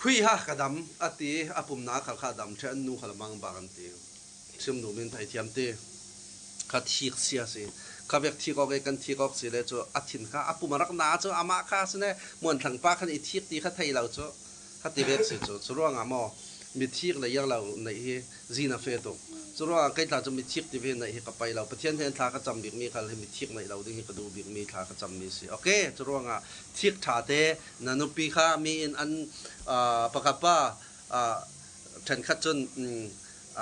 hui ha ka dam a ti, a pumna khal kha a dam ṭhe, an nu khal a mang bang an ti. Sim duh min thei thiam ti. Kha thik sia si. Kha vek thik awk e, kan thik awk si le cu a thin kha a pum a rak na cu amah kha si ne, muanthlang pa khan i thik ti kha thei lo cu. Kha ti vek si cu. Cu ruangah maw, mi thik le iang lo neih hi zin a fe tuk. Cu ruangah kei tla cu mi thik ti ve neih hi ka pai lo. Pathian hnen thla ka cam bikmi khal hi mi thik neih lo ding hi ka duh bikmi thla ka cam mi si. Okay, cu ruangah thik ṭha te na nupi kha mi in an, aa, pakhat pa, aa, ṭhenkhat cun, um,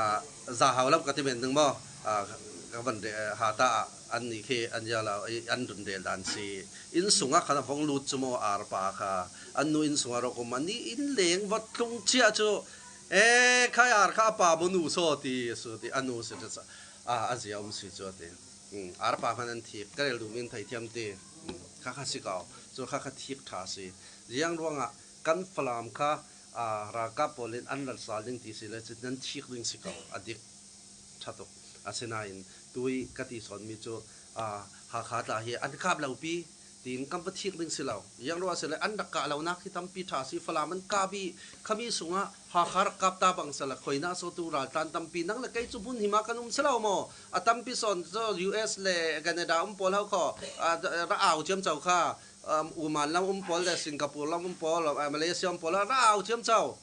aa, zahau lam ka ti men ding maw? Aa, ka van re-, ha ta ah an nih khi an ia lo, i an run rel dan si. Inn sungah khan a vong lut cu maw, ar pa kha an nu inn sungah rawk um, an nih inn leng va tlung cia cu, e, khai ar kha a pa maw nu saw ti, a su ti, a nu si cu, a, a zia um si cu a ti. Um, ar pa hman an thik, ka rel duh min thei thiam ti. Um, kha kha si ko, cu kha kha thik ṭha si. Ziang ruangah kan Falam kha, aa, ralkap pawl in an rat sal ding ti si le cu nan thik ding si ko, a dik ṭha tuk. Asinain tui ka ti sawnmi cu, aa, Hakha tla hi an kap lo pi tiin kan va thik ding si lo. Ziang ruah si le an rak kah lonak hi tampi ṭha si, Falam an kap i khami sungah Hakha rak kap ta bang sala, khoi na so tu raltlan tampi nang le kei cu hmun hima kan um si lo maw? A tampi sawn cu U S le Canada um pawl ho kho, aa, ra au ciamco kha. um, Oman lam um pawl le Singapore lam um pawl, uh, Malaysia um pawl a rau ciamco.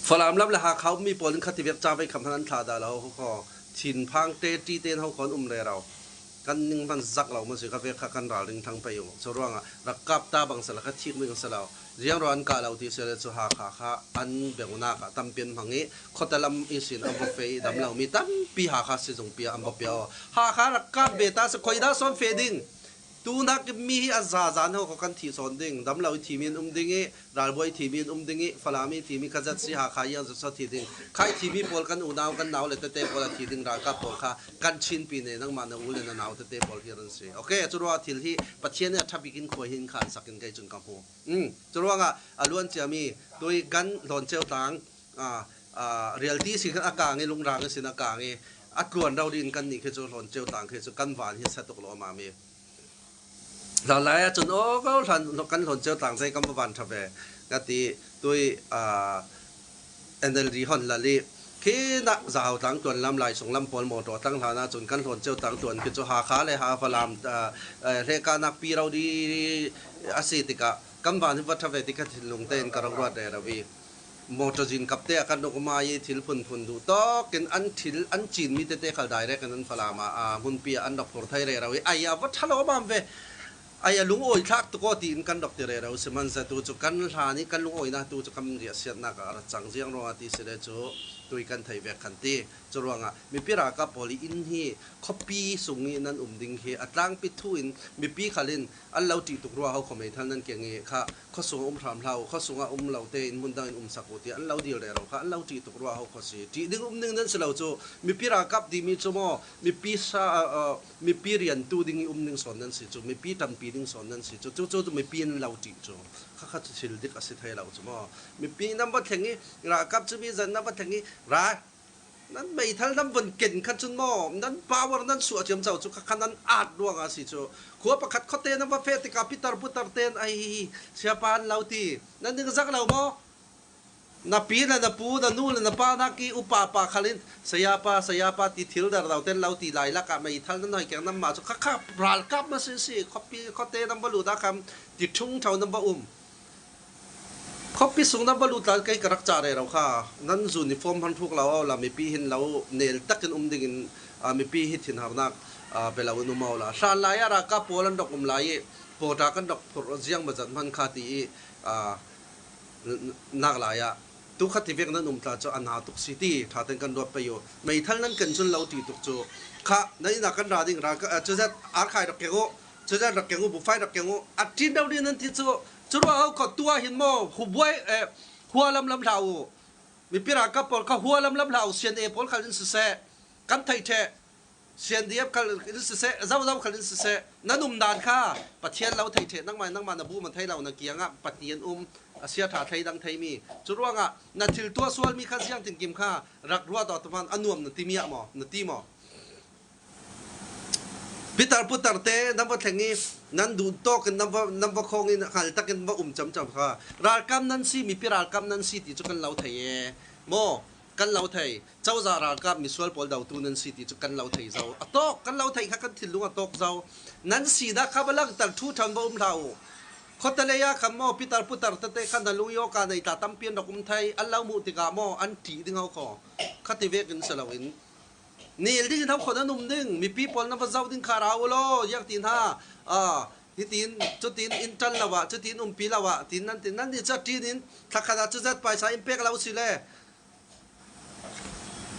Falam lam le Hakha um mi pawl in khati vek ca vei kham han an thla dah lo kho. Thin phang te ti ten ho khon um le rau. Kan ning man zak lo ma si kha vek kha kan ral ring thang pei u. Chu ruangah rak kap ta bang sala kha thik mi sala. Ziang ruan ka lo ti sele chu Hakha kha an beng na ka tam pian mang i khota lam i sin an va fe i dam lo mi tampi Hakha si zung pia an va pia o. Hakha rak kap be ta sa khoi da son fe ding. Tu nak mi hi a za zan ho kho kan thi son ding. Dam lo i thi min um ding i, ralbuai thi min um ding i, Falami thi mi ka zat si Hakha yang zat so thi ding. Khai thi mi pawl kan unau kan nau le tete pawl a thi ding ral ka pawl kha kan chin pi ne nang ma na u le na nau tete pawl hi ran si. Okay, chu ruangah thil hi Pathian a thapikin khoi hin khan sakin kai chun ka hmu. Um, chu ruangah a luan cia mi tui kan hlon cheu tang, a, a, reality si khan a kang i lungrang i sin a kang i a tluan rau din kan ni khi chu hlon cheu tang khi chu kan van hi sa tuk lo ma mi. Hlan lai a chun aw, ko hlan kan hlon cheu tang zei kan va van tha ve. Ka ti tui, a, N L D hon lali. Khi na zau tang tuan lam lai sung lam pawl motor tang hlan a chun kan hlon cheu tang tuan khi chu Hakha le Hakha lam, a, a, hleka nak pi rau di a si tika kan van hi va tha ve tika thinlung te in ka rak ruat re rau i. Motor zin kap te a kan rak um a i thil phun phun duh tawk in an thil an cin mi tete khal direct in an Falam a, a, hmun pi a an rak phur thai re rau i. Ai a va tha lo mam ve. Ai a lungawi thlak tuk aw tiin kan rak ti rero si man za tu cu kan hlan i kan lungawina tu cu kan riahsiatnak ah a rak cang ziang ruangah ti si le cu tui kan thei vek khan ti. Cu ruangah mipi ralkap pawl i inn hi khuapi sung i nan um ding hi a tlangpi thu in mipi khal in an lo ṭih tuk rua ho khuamei thal nan keng i kha khuasung a um hram hlah u, khuasung a um lo te in hmun dang in um sak u tiah an lo dil rero kha an lo ṭih tuk rua ho khuasi. Ṭih ding um ding nan si lo cu mipi ralkap dimi cu maw mipi sa, a, a, mipi riantu ding i um ding sawn nan si cu, mipi ṭanpi ding sawn nan si cu, cucu cu mipi in lo ṭih cu, kha kha cu thil dik a si thei lo cu maw? Mipi nan va thleng i, ralkap cu mi zan nan va thleng i, ra, nan meithal nan vun ken kha cun maw, nan power nan suah ciamco cu, kha kha nan at ruang a si cu. Khua pakhat khuate nan va feh tikah pitar putar tein, ai, siapa an lo ti, nan ding zak lo maw? Na pi le na pu, na nu le na pa nak i upa pa khal in, sayapa, sayapa ti thil dar lo ten lo ti lai lakah meithal nan hoi keng nan mah cu kha kha ralkap ma si si, khuapi, khuate nan va lut ah khan ti ṭhung ṭho nan va um. Khuapi sung nan va lut lai kei ka rak cah rero kha, nan uniform han hruk lo aw la mipi hin lo nel takin um dingin, aa, mipi hi thinharnak, aa, pe lo in um aw la. Hlan lai ah ralkap pawl an rak um lai i, pawṭa kan rak phurh ziang ma zat hman kha ti i, aa, nak lai ah tu kha ti vek nan um tla cu a na tuk si ti ṭha tein kan ruat pei u. Meithal nan ken cun lo ṭih tuk cu kha nan inn ah kan ra ding ra, cuzat arkhai rak keng u, cuzat rak keng u, bufai rak keng u, a ṭin deuh dih nan ti cu cu ruah ho kho. Tu ah hin maw hubuai, eh, hua lamlam hlah u. Mipi ralkap pawl kha hua lamlam hlah u, sian e pawl khal in siseh, kan theih ṭheh. C N D F khal in siseh, zozo khal in siseh, nan um dan kha Pathian lo thei ṭheh, nangmah, nangmah na buhman thei lo na kiangah Pathian um, a sia ṭha thei dang theimi. Cu ruangah na thil tuah sualmi kha ziangtinkim kha rak ruah tawh tuman a nuam na timi ah maw, na ti maw? Pitar putar te nan va thleng i, nan duh tawk in nan va, nan va khawng in hal takin va um camcam kha. Ralkap nan si, mipi ralkap nan si ti cu kan lo thei e. Maw? Kan lo thei. Cozah ralkap misual pawl dotu nan si ti cu kan lo thei zo. A tawk, kan lo thei kha kan thinlung a tawk zo. Nan sinak kha va langter ṭhu ṭhan va um hlah u. Khuata lei ah khan maw pitar putar tete khan na lung i awka nei tla tampi an rak um thei. An lo muh tikah maw an ṭih ding ho kho. Kha ti vekin si loin nil ding in ho kho nan um ding. Mipi pawl nan va zoh ding kha ra u law, ziang tin ha. Ah, hitin, cutin in ṭan lo ah, cutin umpi lo ah, tin nan tin nan ni cu a ṭin in thlakhat ah cuzat paisa in pek lo si le.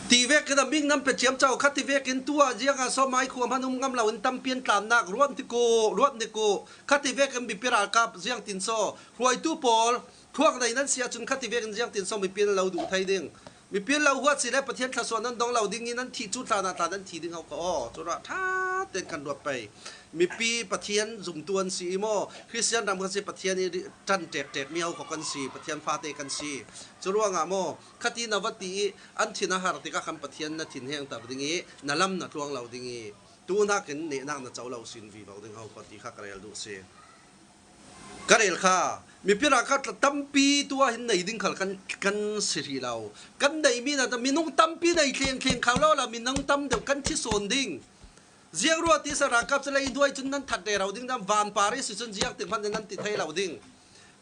Ti vekin a ming nan pe ciamco, kha ti vekin tu ah ziangah saw mai khuam han um ngam lo in tampi an tlamnak ruat nik u, ruat nik u. Kha ti vekin mipi ralkap ziangtin saw hruaitu pawl thuak nei nan si ahcun kha ti vekin ziangtin saw mipi an lo duh thei ding. Mipi an lo huat si le Pathian thluasuah nan dong lo ding i nan thih cu tlan ah tla nan thi ding ho kha aw. Cu ruah ṭha tein kan ruat pei. Mipi Pathian zumtu an si i maw? Khristian ram kan si, Pathian i ṭan ṭekṭek mi ho kha kan si, Pathian fate kan si. Cu ruangah maw? Khati na va ti i an thin a har tikah khan Pathian na thin hengter ding i na lam na tluang lo ding i tu nakin nehnak na co lo sin vivo ding ho kha ti kha ka rel duh si. Ka rel kha. Mipi ralkap tampi tu ah hin nei ding khal kan, kan si rih lo. Kan neihmi na minung tampi nei thleng thleng kho lo la minung tam deuh kan thi sawn ding. Ziang ruah ti se ralkap se le i duai cun nan that rero ding dam, vanpar i si cun ziang ti hmanh nan ti thei lo ding.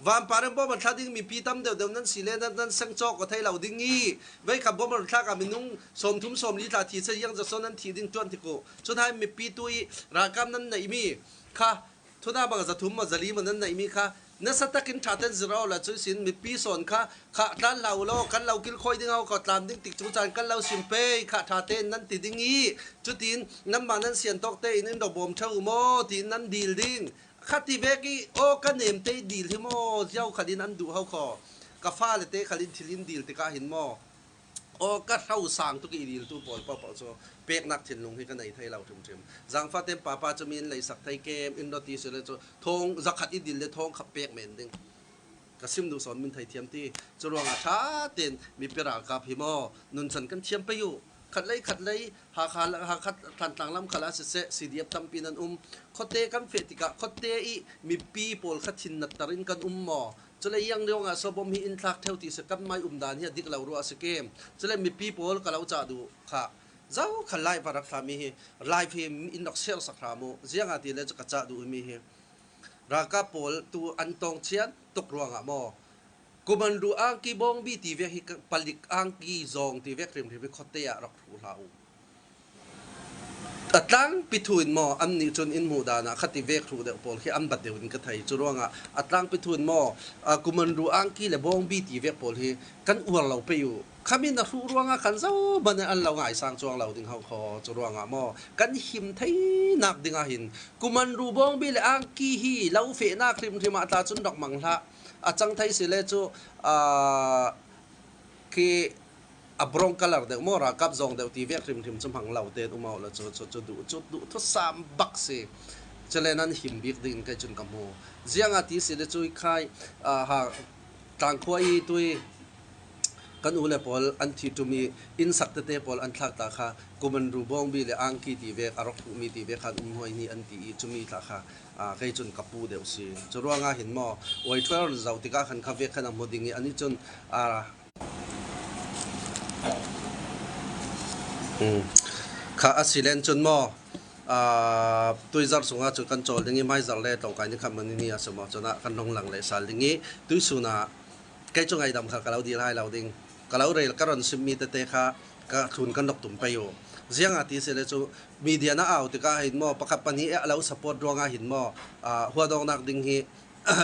Vanpar in bawm a thla ding mipi tam deuhdeuh nan si le nan, nan seng cawk aw thei lo ding i, veikhat bawm a thlak ah minung sawmthum sawmli tla thi se ziang zaso nan thi ding tuan ti ku. Cun hai mipi tu i ralkap nan neihmi kha, thuna bang zathum maw zali maw nan neihmi kha nasa takin ṭha ten zir aw la cu sin mipi sawn kha, kha tlan lo law, kan lo kilkhawi ding ho kho, tlan ding tik cu caan kan lo sim pei, kha ṭha ten nan ti ding i, cutin nanmah nan sian tawk tein in rawbawm ṭheu maw, tiin nan dil ding. Kha ti vek i, aw, ka nem te i dil hi maw, ziau khalin an duh ho kho. Ka fale te khalin thil in dil tikah hin maw, aw, ka hro sang tuk i diltu pawl paohpaoh cu peknak thinlung hi ka nei thei lo hrimhrim. Zangfah tein papa cu mi in leisak thei kem, in rawt ti si le cu thawng zakhat i dil le thawng khat pek men ding. Ka sim duh sawn min thei thiam ti. Cu ruangah ṭha tein mipi ralkap hi maw, nuncan kan thiam pei uh. Khat lei khat lei, Hakha, Hakha Thantlang lam khal ah siseh, C D F tampi nan um. Khuate kan feh tikah khuate i mipi pawl kha thin natter in kan um maw? Cule iang ruangah so bom hi in thlak ṭheu ti si, kan mai um dan hi a dik lo ruah a si kem. Cule mipi pawl ka lo cah duh kha, zo kha live a rak thlami hi, live hi in rak share sak hram uh. Ziangahtile cu ka cah duh mi hi ralkap pawl tu an tong chian tuk ruangah maw, Kumanru angki bawngbi ti vek hi ka, palik angki zawng ti vek hrimhrim hi khuate ah rak hruh hlah uh. A tlangpi thu in maw, annih cun in hmuh dan ah kha ti vek hruh deuh pawl khi an bat deuh in ka thei. Cu ruangah a tlangpi thu in maw, a, Kumanru angki le bawngbi ti vek pawl hi kan uar lo pei uh. Khami na hruh ruangah khan zo ban an lo ngaisang cuang lo ding ho kho. Cu ruangah maw, kan him theinak dingah hin Kumanru bawngbi le angki hi lo fehnak hrimhrim ah tla cun rak mang hlah. A cang thei si le cu, aa, khi a brown color deuh maw, ralkap zawng deuh ti vek hrimhrim cu hmang lo tein um aw la cu, cu, cu duh, cu duh thusam bak si. Cule nan him bik dingin kei cun ka hmu. Ziangah ti si le cu i khai, aa, ha, tlangkhua i tui kan u le pawl an thi ṭum i inn sak tete pawl an thlak ta kha, Kumanru bawngbi le angki ti vek, a rak hmuhmi ti vek khan um hnuai ni an ti i, cumi tla kha, aa, kei cun ka pu deuh si. Cu ruangah hin maw, Y twelve zoh tikah khan kha vek khan a hmu ding i, anih cun, aa, um, kha a si len cun maw, aa, tuizar sungah cun kan cawl ding i, hmaizar le tlawngkai ni khat man ni a si maw, cun ah kan hnong lang le sal ding i, tuisun ah kei cu ngaidam kha ka lo dil hai lo ding. Ka lo rel, ka ron simmi tete kha ka thlun kan rak tum pei uh. Ziangah ti si le cu media na au tikah hin maw, pakhat pahnih a lo support ruangah hin maw, aa, huadawknak ding hi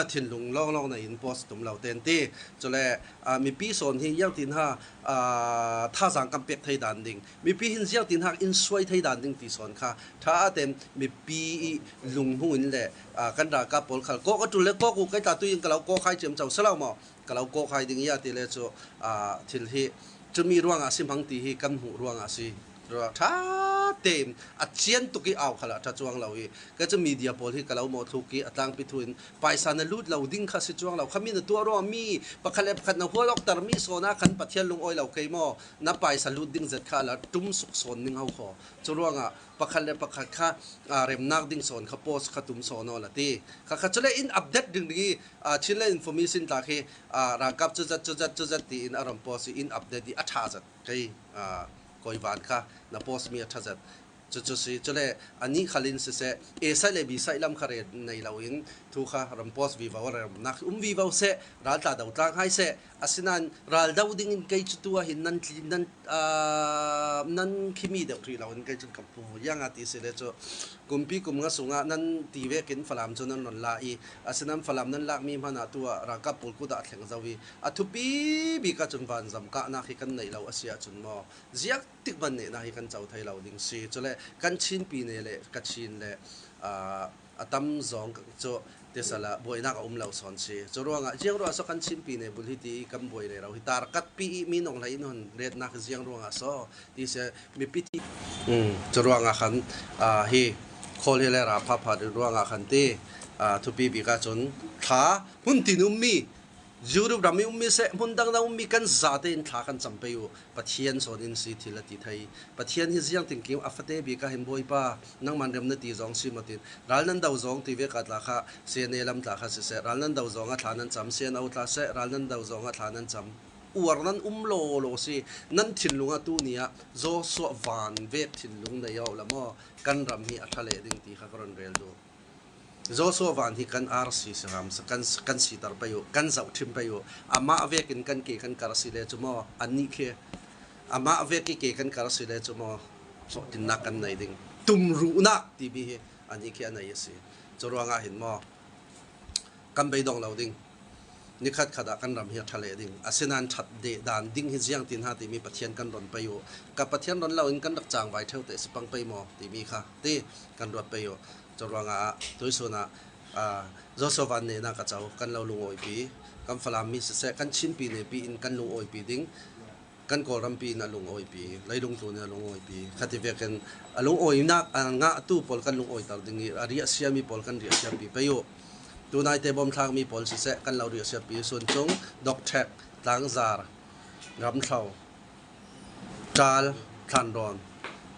thinlung lawnglawng na in post tum lo ten ti. Cule, aa, mipi sawn hi ziangtin ha, aa, thazaang kan pek thei dan ding, mipi hin ziangtin ha in suai thei dan ding ti sawn kha ṭha tein mipi i lunghmu in le, aa, kan ralkap pawl khal kawk a ṭul le kawk uh, kei tla tu in ka lo kawk hai ciamco si lo maw? Ka lo kawk hai ding i a ti le cu, aa, thil hi cumi ruangah si hmang ti hi kan hmuh ruangah si. Ṭha tein a cian tuk i au khal ah ṭha cuang lo i, ka cu media pawl hi ka lo mawhthluk i, a tlangpi thu in paisa na lut lo ding kha si cuang lo. Khami na tuah ruang mi pakhat le pakhat na hual awkter mi sawn ah khan Pathian lungawi lo kei maw? Na paisa lut ding zet kha la ṭum suk sawn ning ho kho. Cu ruangah pakhat le pakhat kha, aa, remnak ding sawn kha post kha tum sawn aw la ti. Kha kha cule in update ding ding i, aa, Chinland Information tla khi, aa, ralkap cuzat, cuzat, cuzat tiin a ram post i in update i a ṭha zat. Kei, aa, Koivan kha na post mi a ṭha zat. Cucu si, cule anih khal in siseh, A side le B side lam kha ret nei lo in thu kha ram post vivo, remnak um vivo seh, ral tla do tlang hai seh, asinain ral do dingin kei cu tu ah hin nan tli, nan aa, nan khimi deuh hrih lo in kei cun ka hmu. Ziangah ti si le cu, kumpi kum nga sungah nan ti vekin Falam cu nan ron la i, asinain Falam nan lakmi hmanh ah tu ah ralkap pawl kut ah a thleng zo i, a thupi bik ah cun vanzam kahnak hi kan neih lo a si ahcun maw, ziak tik hmanh nehnak hi kan co thei lo ding si. Cule kan Chinpi ne le Kachin le, aa, a tam zong cu tisal ah buainak a um lo sawn si. Cu ruangah ziang ruah so kan Chinpi ne bul hi ti i kan buai rero hi tarkatpi i minung hlei in hun retnak hi ziang ruangah so ti si mipi ti. Um, cu ruangah khan, aa, hi khawl hi le ra phaphat ruangah khan ti, aa, thupi bik ah cun thla hmun tin ummi Europe ram i ummi seh, hmun dang dang ummi kan zate in thla kan cam pei uh. Pathian sawn in si thil a ti thei. Pathian hi ziangtin kim a fate bik ah hin, Bawipa, nangman rem na ti zong si maw tin, ral nan do zong ti vek ah tla kha, C N A lam tla kha siseh, ral nan do zong ah thla nan cam, C N O tla seh, ral nan do zong ah thla nan cam. uar nan um lawlaw si. Nan thinlung a tuni ah Joshua van vek thinlung nei awh la maw? Kan ram hi a ṭha leh ding ti kha ka rawn rel duh. Joshua van hi kan R C C ram sa kan, kan sitar pei uh, kan zauh ṭhim pei uh. Amah vekin kan ke kan kar si le chu maw? An nih khi amah vek i ke kan kar si le chu maw? Sawhtinnak kan nei ding. Tumruhnak timi hi a nih khi a nei a si. Chu ruangah hin maw? Kan beidawng lo ding. Ni khat khatah kan ram hi a ṭha leh ding. Asinain ṭhat deh dan ding hi ziang tin ha timi Pathian kan rawn pei uh. Ka Pathian rawn lo in kan rak changvai ṭheu teh si pang pei maw? Timi kha ti kan ruat pei uh. Chu ruangah tuisunah, a, Joshua van nena ka chau kan lo lungawipui. Kan Falam mi siseh, kan Chinpi nepi in kan lungawipui ding. Kan Kawlrampi in a lungawipui, leilung tlunin a lungawipui. Khati vekin a lungawinak a ngahtu pawl kan lungawi tar ding i, a riahsiami pawl kan riahsiampui pei uh. Tunaite bawmthlak mi pawl siseh, kan lo riahsiampui sun chung, Dawkṭhek, Tlangzar, Ramthlo, Ṭal, Thlanrawn.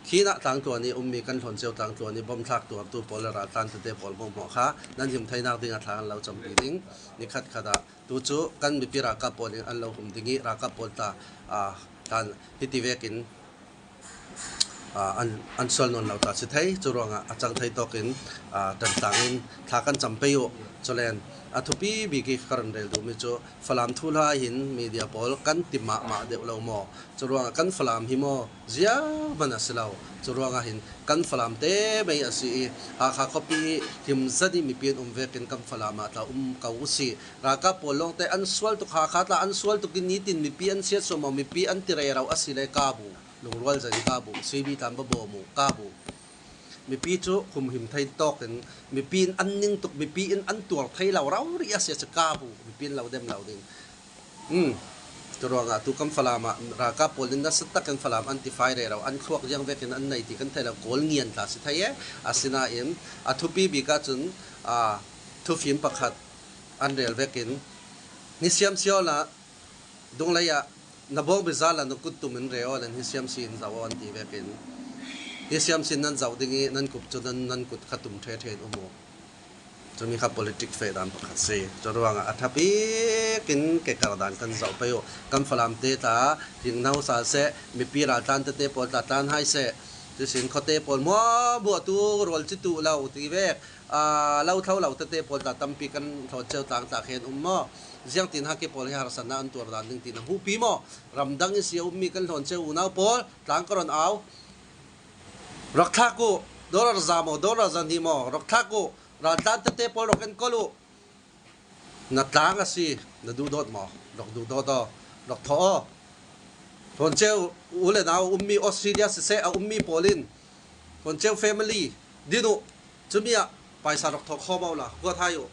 Khinah Tlangtluan i um mi kan Hlawncheu Tlangtluan i bawmthlak tuartu pawl le raltlan tete pawl hmuahhmuah kha nan him theinak ding a thla an lo champui ding. Ni khat khatah tu chu kan mipi ralkap pawl in an lo hum ding i, ralkap pawl ta, a, tan hiti vekin, a, an, an sual nawn lo ta si thei. Chu ruangah a chang thei tawkin, a, tan tlangin thla kan cham pei uh. Chulen a thupi bik i ka rawn rel duh mi chu Falam thu hla hin media pawl kan ti mahmah deuh lo maw? Chu ruangah kan Falam hi maw ziah man a si lo. Chu ruangah hin kan Falam te mai a si i, Hakha khawpi him zat i mipi an um vekin kan Falam ah tla um ko u si. Ralkap pawl lawngte an sual tuk, Hakha tla an sual tuk i nitin mipi an siatsuah maw, mipi an ti rero a si le ka bu. Lungrual zat i ka bu, C B tlan ba bawm uh ka bu. Mipi chu humhim thei tawkin, mipi in an ning tuk, mipi in an tuar thei lo rau rih a si a si ka bu, mipi in lo dem lo ding. Um, chu ruangah tu kan Falam ah ralkap pawl in nasa takin Falam an tifai rero, an thluak ziang vekin an nei ti kan thei lo, Kawl ngian tla si thei e. Asinain a thupi bik ah chun, a, thufim pakhat an rel vekin, ni siam si aw la, Dunglei ah na bawng bizar la na kut tum in re aw la, ni siam si in zau aw an ti vekin, ni siam si in nan zau ding i nan kut chu nan, nan kut kha tum ṭhe ṭhe in um uh. Chumi kha politic feh dan pakhat si. Chu ruangah a ṭha pikin ke kar dan kan zauh pei uh. Kan Falam te tla ring nau sa seh, mipi raltlan tete pawl tla tlan hai seh. Tuisin khawte pawl hmuahhmuah tu rual chi tuh lo ti vek. A, lo thlo lo tete pawl tla tampi kan Hlawncheu tlang tla khen um maw? Ziang tin ha ke pawl hi harsatna an tuar dan ding tina hupi maw? Ramdang i si a um mi kan Hlawncheu unau pawl tlang ka rawn au. Rak thlak uh, dollar za maw, dollar za hnih maw, rak thlak uh, raltlan tete pawl rak enkawl uh. Na tlang a si, na duhdawt maw? Rak duhdawt aw, rak thawh aw. Hlawncheu u le nau um mi, Australia siseh a um mi pawl in, Hlawncheu family din uh, chumi ah paisa rak thawh khawm aw la, kuat hai uh.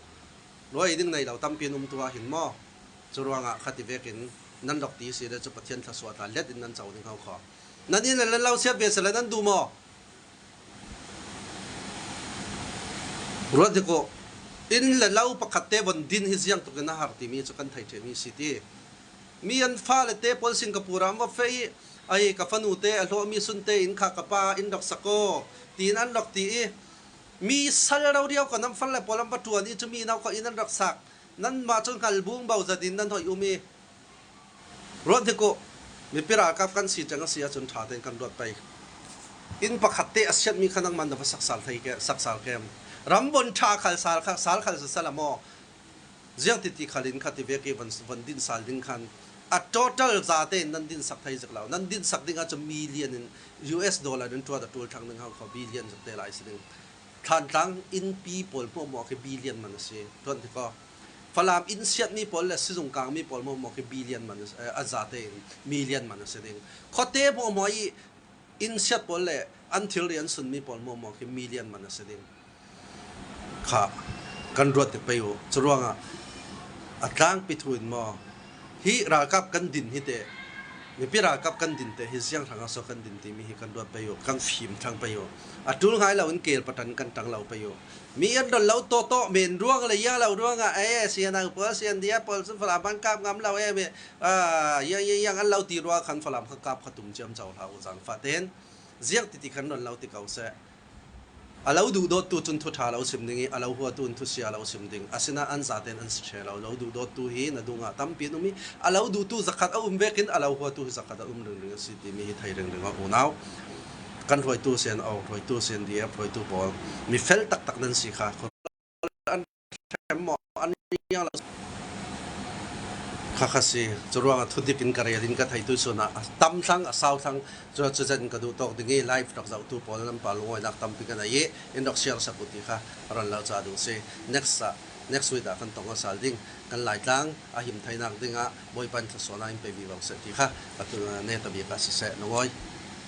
Ruai ding nei lo tampi an um tu ah hin maw? Chu ruangah khati vekin nan rak ti si le chu Pathian thluasuah tla let in nan chau ding ho khaw. Nan in le lo siat ve sela nan duh maw? Ruat dik uh, in le lo pakhatte von din hi ziang tukin a har timi chu kan thei ṭheh mi si ti. Mi an fale te pawl Singapore ah an va feh i, ai ka fanu te a hlawh mi Sunte in kha ka pa in rak sak aw tiin an rak ti i. Mi sal rau riau ka nam fale pawl an va ṭuan i, chumi nau kha in an rak sak. Nanmah chu ngal bung bo zatin nan hoih um i. Ruat dik uh, mipi ralkap kan si teng a si a chun ṭha tein kan ruat pei. In pakhatte a siat mi kha nangman na va sak sal thei ke, sak sal kem. Ram von ṭha khal sal kha, sal khal sa sal a maw? Ziang titi khalin khati vek i von, von din sal ding khan a total zate in nan din sak thei zek lo. Nan din sak ding a chu million in U S dollar in tuat a tul thang ding hau kha billion zek te lai si ding. Thlan tlang in pi pawl hmuahhmuah khi billion man a si. Tuan ti ko. Falam in siat mi pawl le sizung kang mi pawl hmuahhmuah khi billion man a si, eh, a zate in million man a si ding. Khawte hmuahhmuah i in siat pawl le an thil rian sun mi pawl hmuahhmuah khi million man a si ding. Kha kan ruat te pei uh. Chu ruangah a tlangpi thu in maw? Hi ralkap kan din hi te, mipi ralkap kan din te, hi ziang hrang a saw kan din ti mi hi kan ruat pei uh, kan fim thlang pei uh. A tul ngai lo in kel patan kan tang lo pei uh. Mi an rawn lo tawh tawh men ruang le ia lo ruangah, eh, sian ang pawl, sian dia pawl, sun Falam an kap ngam lo em, eh, ah, yang, yang, yang an lo ti ruang khan Falam kha kap kha tum chiam chau hlau zang fa ten. Ziang titi kan rawn lo ti ko se. A lo duhdawttu cun thu ṭha lo sim ding i, a lo huatu in thusia lo sim ding. Asinain an zaten an si ṭheh lo. Lo duhdawttu hi na dungah tampi an um i, a lo duhtu zakhat a um vekin a lo huatu hi zakhat a um ringring a si timi hi thei ringring aw unau. Kan hruaitu sin, aw, hruaitu sin, D F hruaitu pawl, mi fel taktak nan si kha. An ṭhem maw, an riang lo. Kha kha si. Curuangah thudik in ka rel in ka theitu sunah a tam thlang, a sau thlang. Cun cuzen ka duh tawk ding i, live rak zohtu pawl nan pa lungawinak tampi kan ei i, in rak share sak uh ti kha a ron lo ca duh si. Next ah, next week ah kan tong a sal ding. Kan Laitlang a him theinak dingah Bawipa in thluasuahnak in pe vivo seh ti kha a tu neta bik ah siseh, na ngawi.